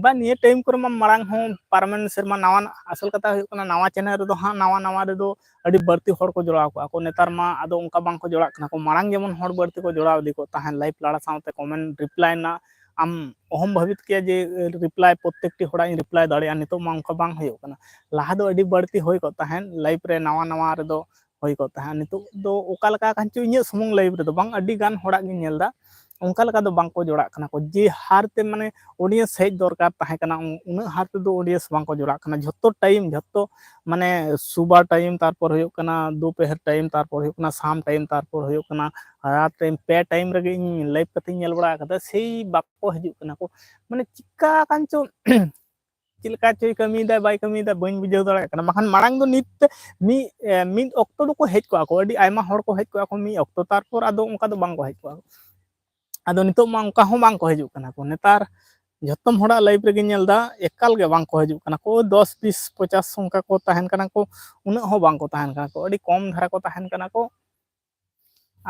ᱵᱟ, ᱱᱤᱭᱟᱹ ᱴᱟᱭᱤᱢ ᱠᱚᱨᱮ ᱢᱟ, ᱢᱟᱲᱟᱝ ᱦᱚᱸ ᱯᱟᱨᱚᱢᱮᱱ ᱥᱮᱨᱢᱟ ᱱᱟᱣᱟ, ᱟᱥᱚᱞ ᱠᱟᱛᱷᱟ ᱦᱩᱭᱩᱜ ᱠᱟᱱᱟ, ᱱᱟᱣᱟ ᱪᱮᱱᱮᱞ ᱨᱮᱫᱚ ᱦᱟᱸᱜ, ᱱᱟᱣᱟ ᱱᱟᱣᱟ ᱨᱮᱫᱚ ᱟᱹᱰᱤ ᱵᱟᱹᱲᱛᱤ ᱦᱚᱲ ᱠᱚ ᱡᱚᱲᱟᱣ ᱠᱚᱜᱼᱟ ᱠᱚ᱾ ᱱᱮᱛᱟᱨ ᱢᱟ ᱟᱫᱚ ᱚᱱᱠᱟ ᱵᱟᱝᱠᱚ ᱡᱚᱲᱟᱜ ᱠᱟᱱᱟ ᱠᱚ᱾ ᱢᱟᱲᱟᱝ ᱡᱮᱢᱚᱱ ᱦᱚᱲ ᱵᱟᱹᱲᱛᱤ ᱠᱚ ᱡᱚᱲᱟᱣ ᱤᱫᱤ ᱠᱚᱜ ᱛᱟᱦᱮᱸᱫ, ᱞᱟᱭᱤᱵᱷ ᱞᱟᱲᱟ ᱥᱟᱶᱛᱮ ᱠᱚᱢᱮᱱᱴ ᱨᱤᱯᱞᱟᱭ ᱨᱮᱱᱟᱜ ᱟᱢ ᱚᱦᱚᱢ ᱵᱷᱟᱵᱤᱛ ᱠᱮᱭᱟ ᱡᱮ ᱨᱤᱯᱞᱟᱭ, ᱯᱨᱚᱛᱛᱮᱠᱴᱤ ᱦᱚᱲᱟᱜ ᱤᱧ ᱨᱤᱯᱞᱟᱭ ᱫᱟᱲᱮᱭᱟᱜᱼᱟ᱾ ᱱᱤᱛᱚᱜ ᱢᱟ ᱚᱱᱠᱟ ᱵᱟᱝ ᱦᱩᱭᱩᱜ ᱠᱟᱱᱟ᱾ ᱞᱟᱦᱟ ᱫᱚ ᱟᱹᱰᱤ ᱵᱟᱹᱲᱛᱤ ᱦᱩᱭ ᱠᱚᱜ ᱛᱟᱦᱮᱸᱫ, ᱞᱟᱭᱤᱵᱷ ᱨᱮ ᱱᱟᱣᱟ ᱱᱟᱣᱟ ᱨᱮᱫᱚ ᱦᱩᱭ ᱠᱚᱜ ᱛᱟᱦᱮᱸᱫ᱾ ᱱᱤᱛᱚᱜ ᱫᱚ ᱚᱠᱟ ᱞᱮᱠᱟ ᱠᱟᱱ ᱪᱚ, ᱤᱧᱟᱹᱜ ᱥᱩᱢᱩᱝ ᱞᱟᱭᱤᱵᱷ ᱨᱮᱫᱚ ᱵᱟᱝ, ᱟᱹᱰᱤ ᱜᱟᱱ ᱦᱚᱲᱟᱜ ᱜᱤᱧ ᱧᱮᱞ ᱮᱫᱟ, ᱚᱱᱠᱟ ᱞᱮᱠᱟ ᱫᱚ ᱵᱟᱝᱠᱚ ᱡᱚᱲᱟᱜ ᱠᱟᱱᱟ ᱠᱚ᱾ ᱡᱮ ᱦᱟᱨ ᱛᱮ, ᱢᱟᱱᱮ, ᱚᱰᱤᱭᱮᱱᱥ ᱦᱮᱡ ᱫᱚᱨᱠᱟᱨ ᱛᱟᱦᱮᱸ ᱠᱟᱱᱟ, ᱩᱱ-, ᱩᱱᱟᱹᱜ ᱦᱟᱨ ᱛᱮᱫᱚ ᱚᱰᱤᱭᱮᱱᱥ ᱵᱟᱝᱠᱚ ᱡᱚᱲᱟᱜ ᱠᱟᱱᱟ᱾ ᱡᱷᱚᱛᱚ ᱴᱟᱭᱤᱢ, ᱡᱷᱚᱛᱚ, ᱢᱟᱱᱮ, ᱥᱩᱵᱟ ᱴᱟᱭᱤᱢ, ᱛᱟᱨᱯᱚᱨ ᱦᱩᱭᱩᱜ ᱠᱟᱱᱟ ᱫᱩᱯᱚᱦᱮᱨ ᱴᱟᱭᱤᱢ, ᱛᱟᱨᱯᱚᱨ ᱦᱩᱭᱩᱜ ᱠᱟᱱᱟ ᱥᱟᱢ ᱴᱟᱭᱤᱢ, ᱛᱟᱨᱯᱚᱨ ᱦᱩᱭᱩᱜ ᱠᱟᱱᱟ ᱨᱟᱛ ᱴᱟᱭᱤᱢ, ᱯᱮ ᱴᱟᱭᱤᱢ ᱨᱮᱜᱮ ᱤᱧ ᱞᱟᱭᱤᱵᱷ ᱠᱟᱛᱮᱧ ᱧᱮᱞ ᱵᱟᱲᱟ ᱟᱠᱟᱫᱟ, ᱥᱮᱭ ᱵᱟᱠᱚ ᱦᱤᱡᱩᱜ ᱠᱟᱱᱟ ᱠᱚ᱾ ᱢᱟᱱᱮ, ᱪᱤᱠᱟ ᱠᱟᱱ ᱪᱚ, ᱪᱮᱫ ᱞᱮᱠᱟ ᱪᱚᱭ ᱠᱟᱹᱢᱤᱭᱮᱫᱟᱭ, ᱵᱟᱭ ᱠᱟᱹᱢᱤᱭᱮᱫᱟ, ᱵᱟᱹᱧ ᱵᱩᱡᱷᱟᱹᱣ ᱫᱟᱲᱮᱭᱟᱜ ᱠᱟᱱᱟ᱾ ᱵᱟᱠᱷᱟᱱ ᱢᱟᱲᱟᱝ ᱫᱚ ᱱᱤᱛ ᱛᱮ ᱢᱤᱫ, ᱮ, ᱢᱤᱫ ᱚᱠᱛᱚ ᱫᱚᱠᱚ ᱦᱮᱡ ᱠᱚᱜᱼᱟ ᱠᱚ, ᱟᱹᱰᱤ ᱟᱭᱢᱟ ᱦᱚᱲ ᱠᱚ ᱦᱮᱡ ᱠᱚᱜᱼᱟ ᱠᱚ ᱢᱤᱫ ᱚᱠᱛᱚ, ᱛᱟᱨᱯᱚᱨ ᱟᱫᱚ ᱚᱱᱠᱟ ᱫᱚ ᱵᱟᱝ ᱠᱚ ᱦᱮᱡ ᱠᱚᱜᱼᱟ᱾ ᱟᱫᱚ ᱱᱤᱛᱚᱜ ᱢᱟ ᱚᱱᱠᱟ ᱦᱚᱸ ᱵᱟᱝ ᱠᱚ ᱦᱤᱡᱩᱜ ᱠᱟᱱᱟ ᱠᱚ᱾ ᱱᱮᱛᱟᱨ ᱡᱷᱚᱛᱚᱢ ᱦᱚᱲᱟᱜ ᱞᱟᱭᱤᱵᱷ ᱨᱮᱜᱮᱧ ᱧᱮᱞ ᱮᱫᱟ, ᱮᱠᱟᱞ ᱜᱮ ᱵᱟᱝ ᱠᱚ ᱦᱤᱡᱩᱜ ᱠᱟᱱᱟ ᱠᱚ᱾ ᱫᱚᱥ, ᱵᱤᱥ, ᱯᱚᱪᱟᱥ ᱚᱱᱠᱟ ᱠᱚ ᱛᱟᱦᱮᱱ ᱠᱟᱱᱟ ᱠᱚ, ᱩᱱᱟᱹᱜ ᱦᱚᱸ ᱵᱟᱝ ᱠᱚ ᱛᱟᱦᱮᱱ ᱠᱟᱱᱟ ᱠᱚ, ᱟᱹᱰᱤ ᱠᱚᱢ ᱫᱷᱟᱨᱟ ᱠᱚ ᱛᱟᱦᱮᱱ ᱠᱟᱱᱟ ᱠᱚ᱾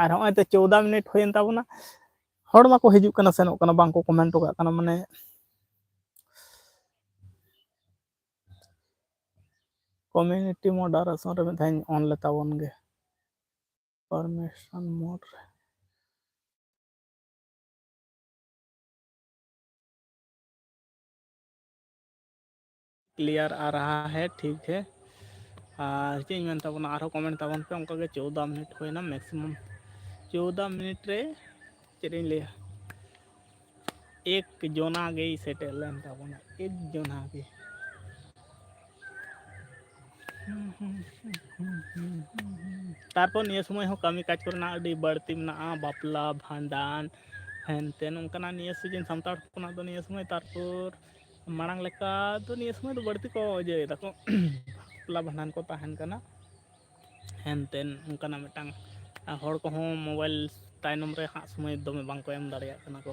ᱟᱨ ᱦᱚᱸᱜᱼᱚᱭ ᱛᱚ ᱪᱳᱣᱫᱟ ᱢᱤᱱᱤᱴ ᱦᱩᱭᱮᱱ ᱛᱟᱵᱚᱱᱟ, ᱦᱚᱲ ᱢᱟᱠᱚ ᱦᱤᱡᱩᱜ ᱠᱟᱱᱟ ᱥᱮᱱᱚᱜ ᱠᱟᱱᱟ, ᱵᱟᱝ ᱠᱚ ᱠᱚᱢᱮᱱᱴ ᱠᱟᱜ ᱠᱟᱱᱟ᱾ ᱢᱟᱱᱮ, ᱠᱚᱢᱤᱭᱩᱱᱤᱴᱤ ᱢᱳᱰᱟᱨᱮᱥᱚᱱ ᱨᱮ ᱢᱤᱫ ᱫᱷᱟᱣ ᱤᱧ ᱚᱱ ᱞᱮ ᱛᱟᱵᱚᱱ ᱜᱮ, ᱯᱟᱨᱢᱤᱥᱚᱱ ᱢᱳᱰ ᱨᱮ᱾ ᱠᱞᱤᱭᱟᱨ ᱟ ᱨᱟᱦᱟ ᱦᱮ, ᱴᱷᱤᱠ ᱦᱮ᱾ ᱟᱨ ᱪᱮᱫ ᱤᱧ ᱢᱮᱱ ᱛᱟᱵᱚᱱᱟ, ᱟᱨᱦᱚᱸ ᱠᱚᱢᱮᱱᱴ ᱛᱟᱵᱚᱱ ᱯᱮ᱾ ᱚᱱᱠᱟ ᱜᱮ ᱪᱳᱣᱫᱟ ᱢᱤᱱᱤᱴ ᱦᱩᱭᱱᱟ, ᱢᱮᱠᱥᱤᱢᱟᱢ ᱪᱳᱣᱫᱟ ᱢᱤᱱᱤᱴ ᱨᱮ ᱪᱮᱫ ᱤᱧ ᱞᱟᱹᱭᱟ, ᱮᱠ ᱡᱚᱱᱟ ᱜᱮᱭ ᱥᱮᱴᱮᱨ ᱞᱮᱱ ᱛᱟᱵᱚᱱᱟ, ᱮᱠ ᱡᱚᱱᱟ ᱜᱮ᱾ ᱛᱟᱨᱯᱚᱨ ᱱᱤᱭᱟᱹ ᱥᱚᱢᱚᱭ ᱦᱚᱸ ᱠᱟᱹᱢᱤ ᱠᱟᱡᱽ ᱠᱚᱨᱮᱱᱟᱜ ᱟᱹᱰᱤ ᱵᱟᱹᱲᱛᱤ ᱢᱮᱱᱟᱜᱼᱟ, ᱵᱟᱯᱞᱟ, ᱵᱷᱟᱸᱰᱟᱱ, ᱦᱮᱱᱛᱮᱱ ᱚᱱᱠᱟᱱᱟᱜ ᱱᱤᱭᱟᱹ ᱥᱤᱡᱤᱱ ᱥᱟᱱᱛᱟᱲ ᱦᱚᱯᱚᱱᱟᱜ ᱫᱚ ᱱᱤᱭᱟᱹ ᱥᱚᱢᱚᱭ᱾ ᱛᱟᱨᱯᱚᱨ ᱢᱟᱲᱟᱝ ᱞᱮᱠᱟ ᱫᱚ ᱱᱤᱭᱟᱹ ᱥᱚᱢᱚᱭ ᱫᱚ ᱵᱟᱹᱲᱛᱤ ᱠᱚ ᱤᱭᱟᱹᱭ ᱫᱟᱠᱚ, ᱵᱟᱯᱞᱟ ᱵᱷᱟᱸᱰᱟᱱ ᱠᱚ ᱛᱟᱦᱮᱱ ᱠᱟᱱᱟ, ᱦᱮᱱᱛᱮᱱ ᱚᱱᱠᱟᱱᱟᱜ ᱢᱤᱫᱴᱟᱝ, ᱟᱨ ᱦᱚᱲ ᱠᱚᱦᱚᱸ ᱢᱳᱵᱟᱭᱤᱞ ᱛᱟᱭᱱᱚᱢ ᱨᱮ ᱦᱟᱸᱜ ᱥᱚᱢᱚᱭ ᱫᱚᱢᱮ ᱵᱟᱝ ᱠᱚ ᱮᱢ ᱫᱟᱲᱮᱭᱟᱜ ᱠᱟᱱᱟ ᱠᱚ᱾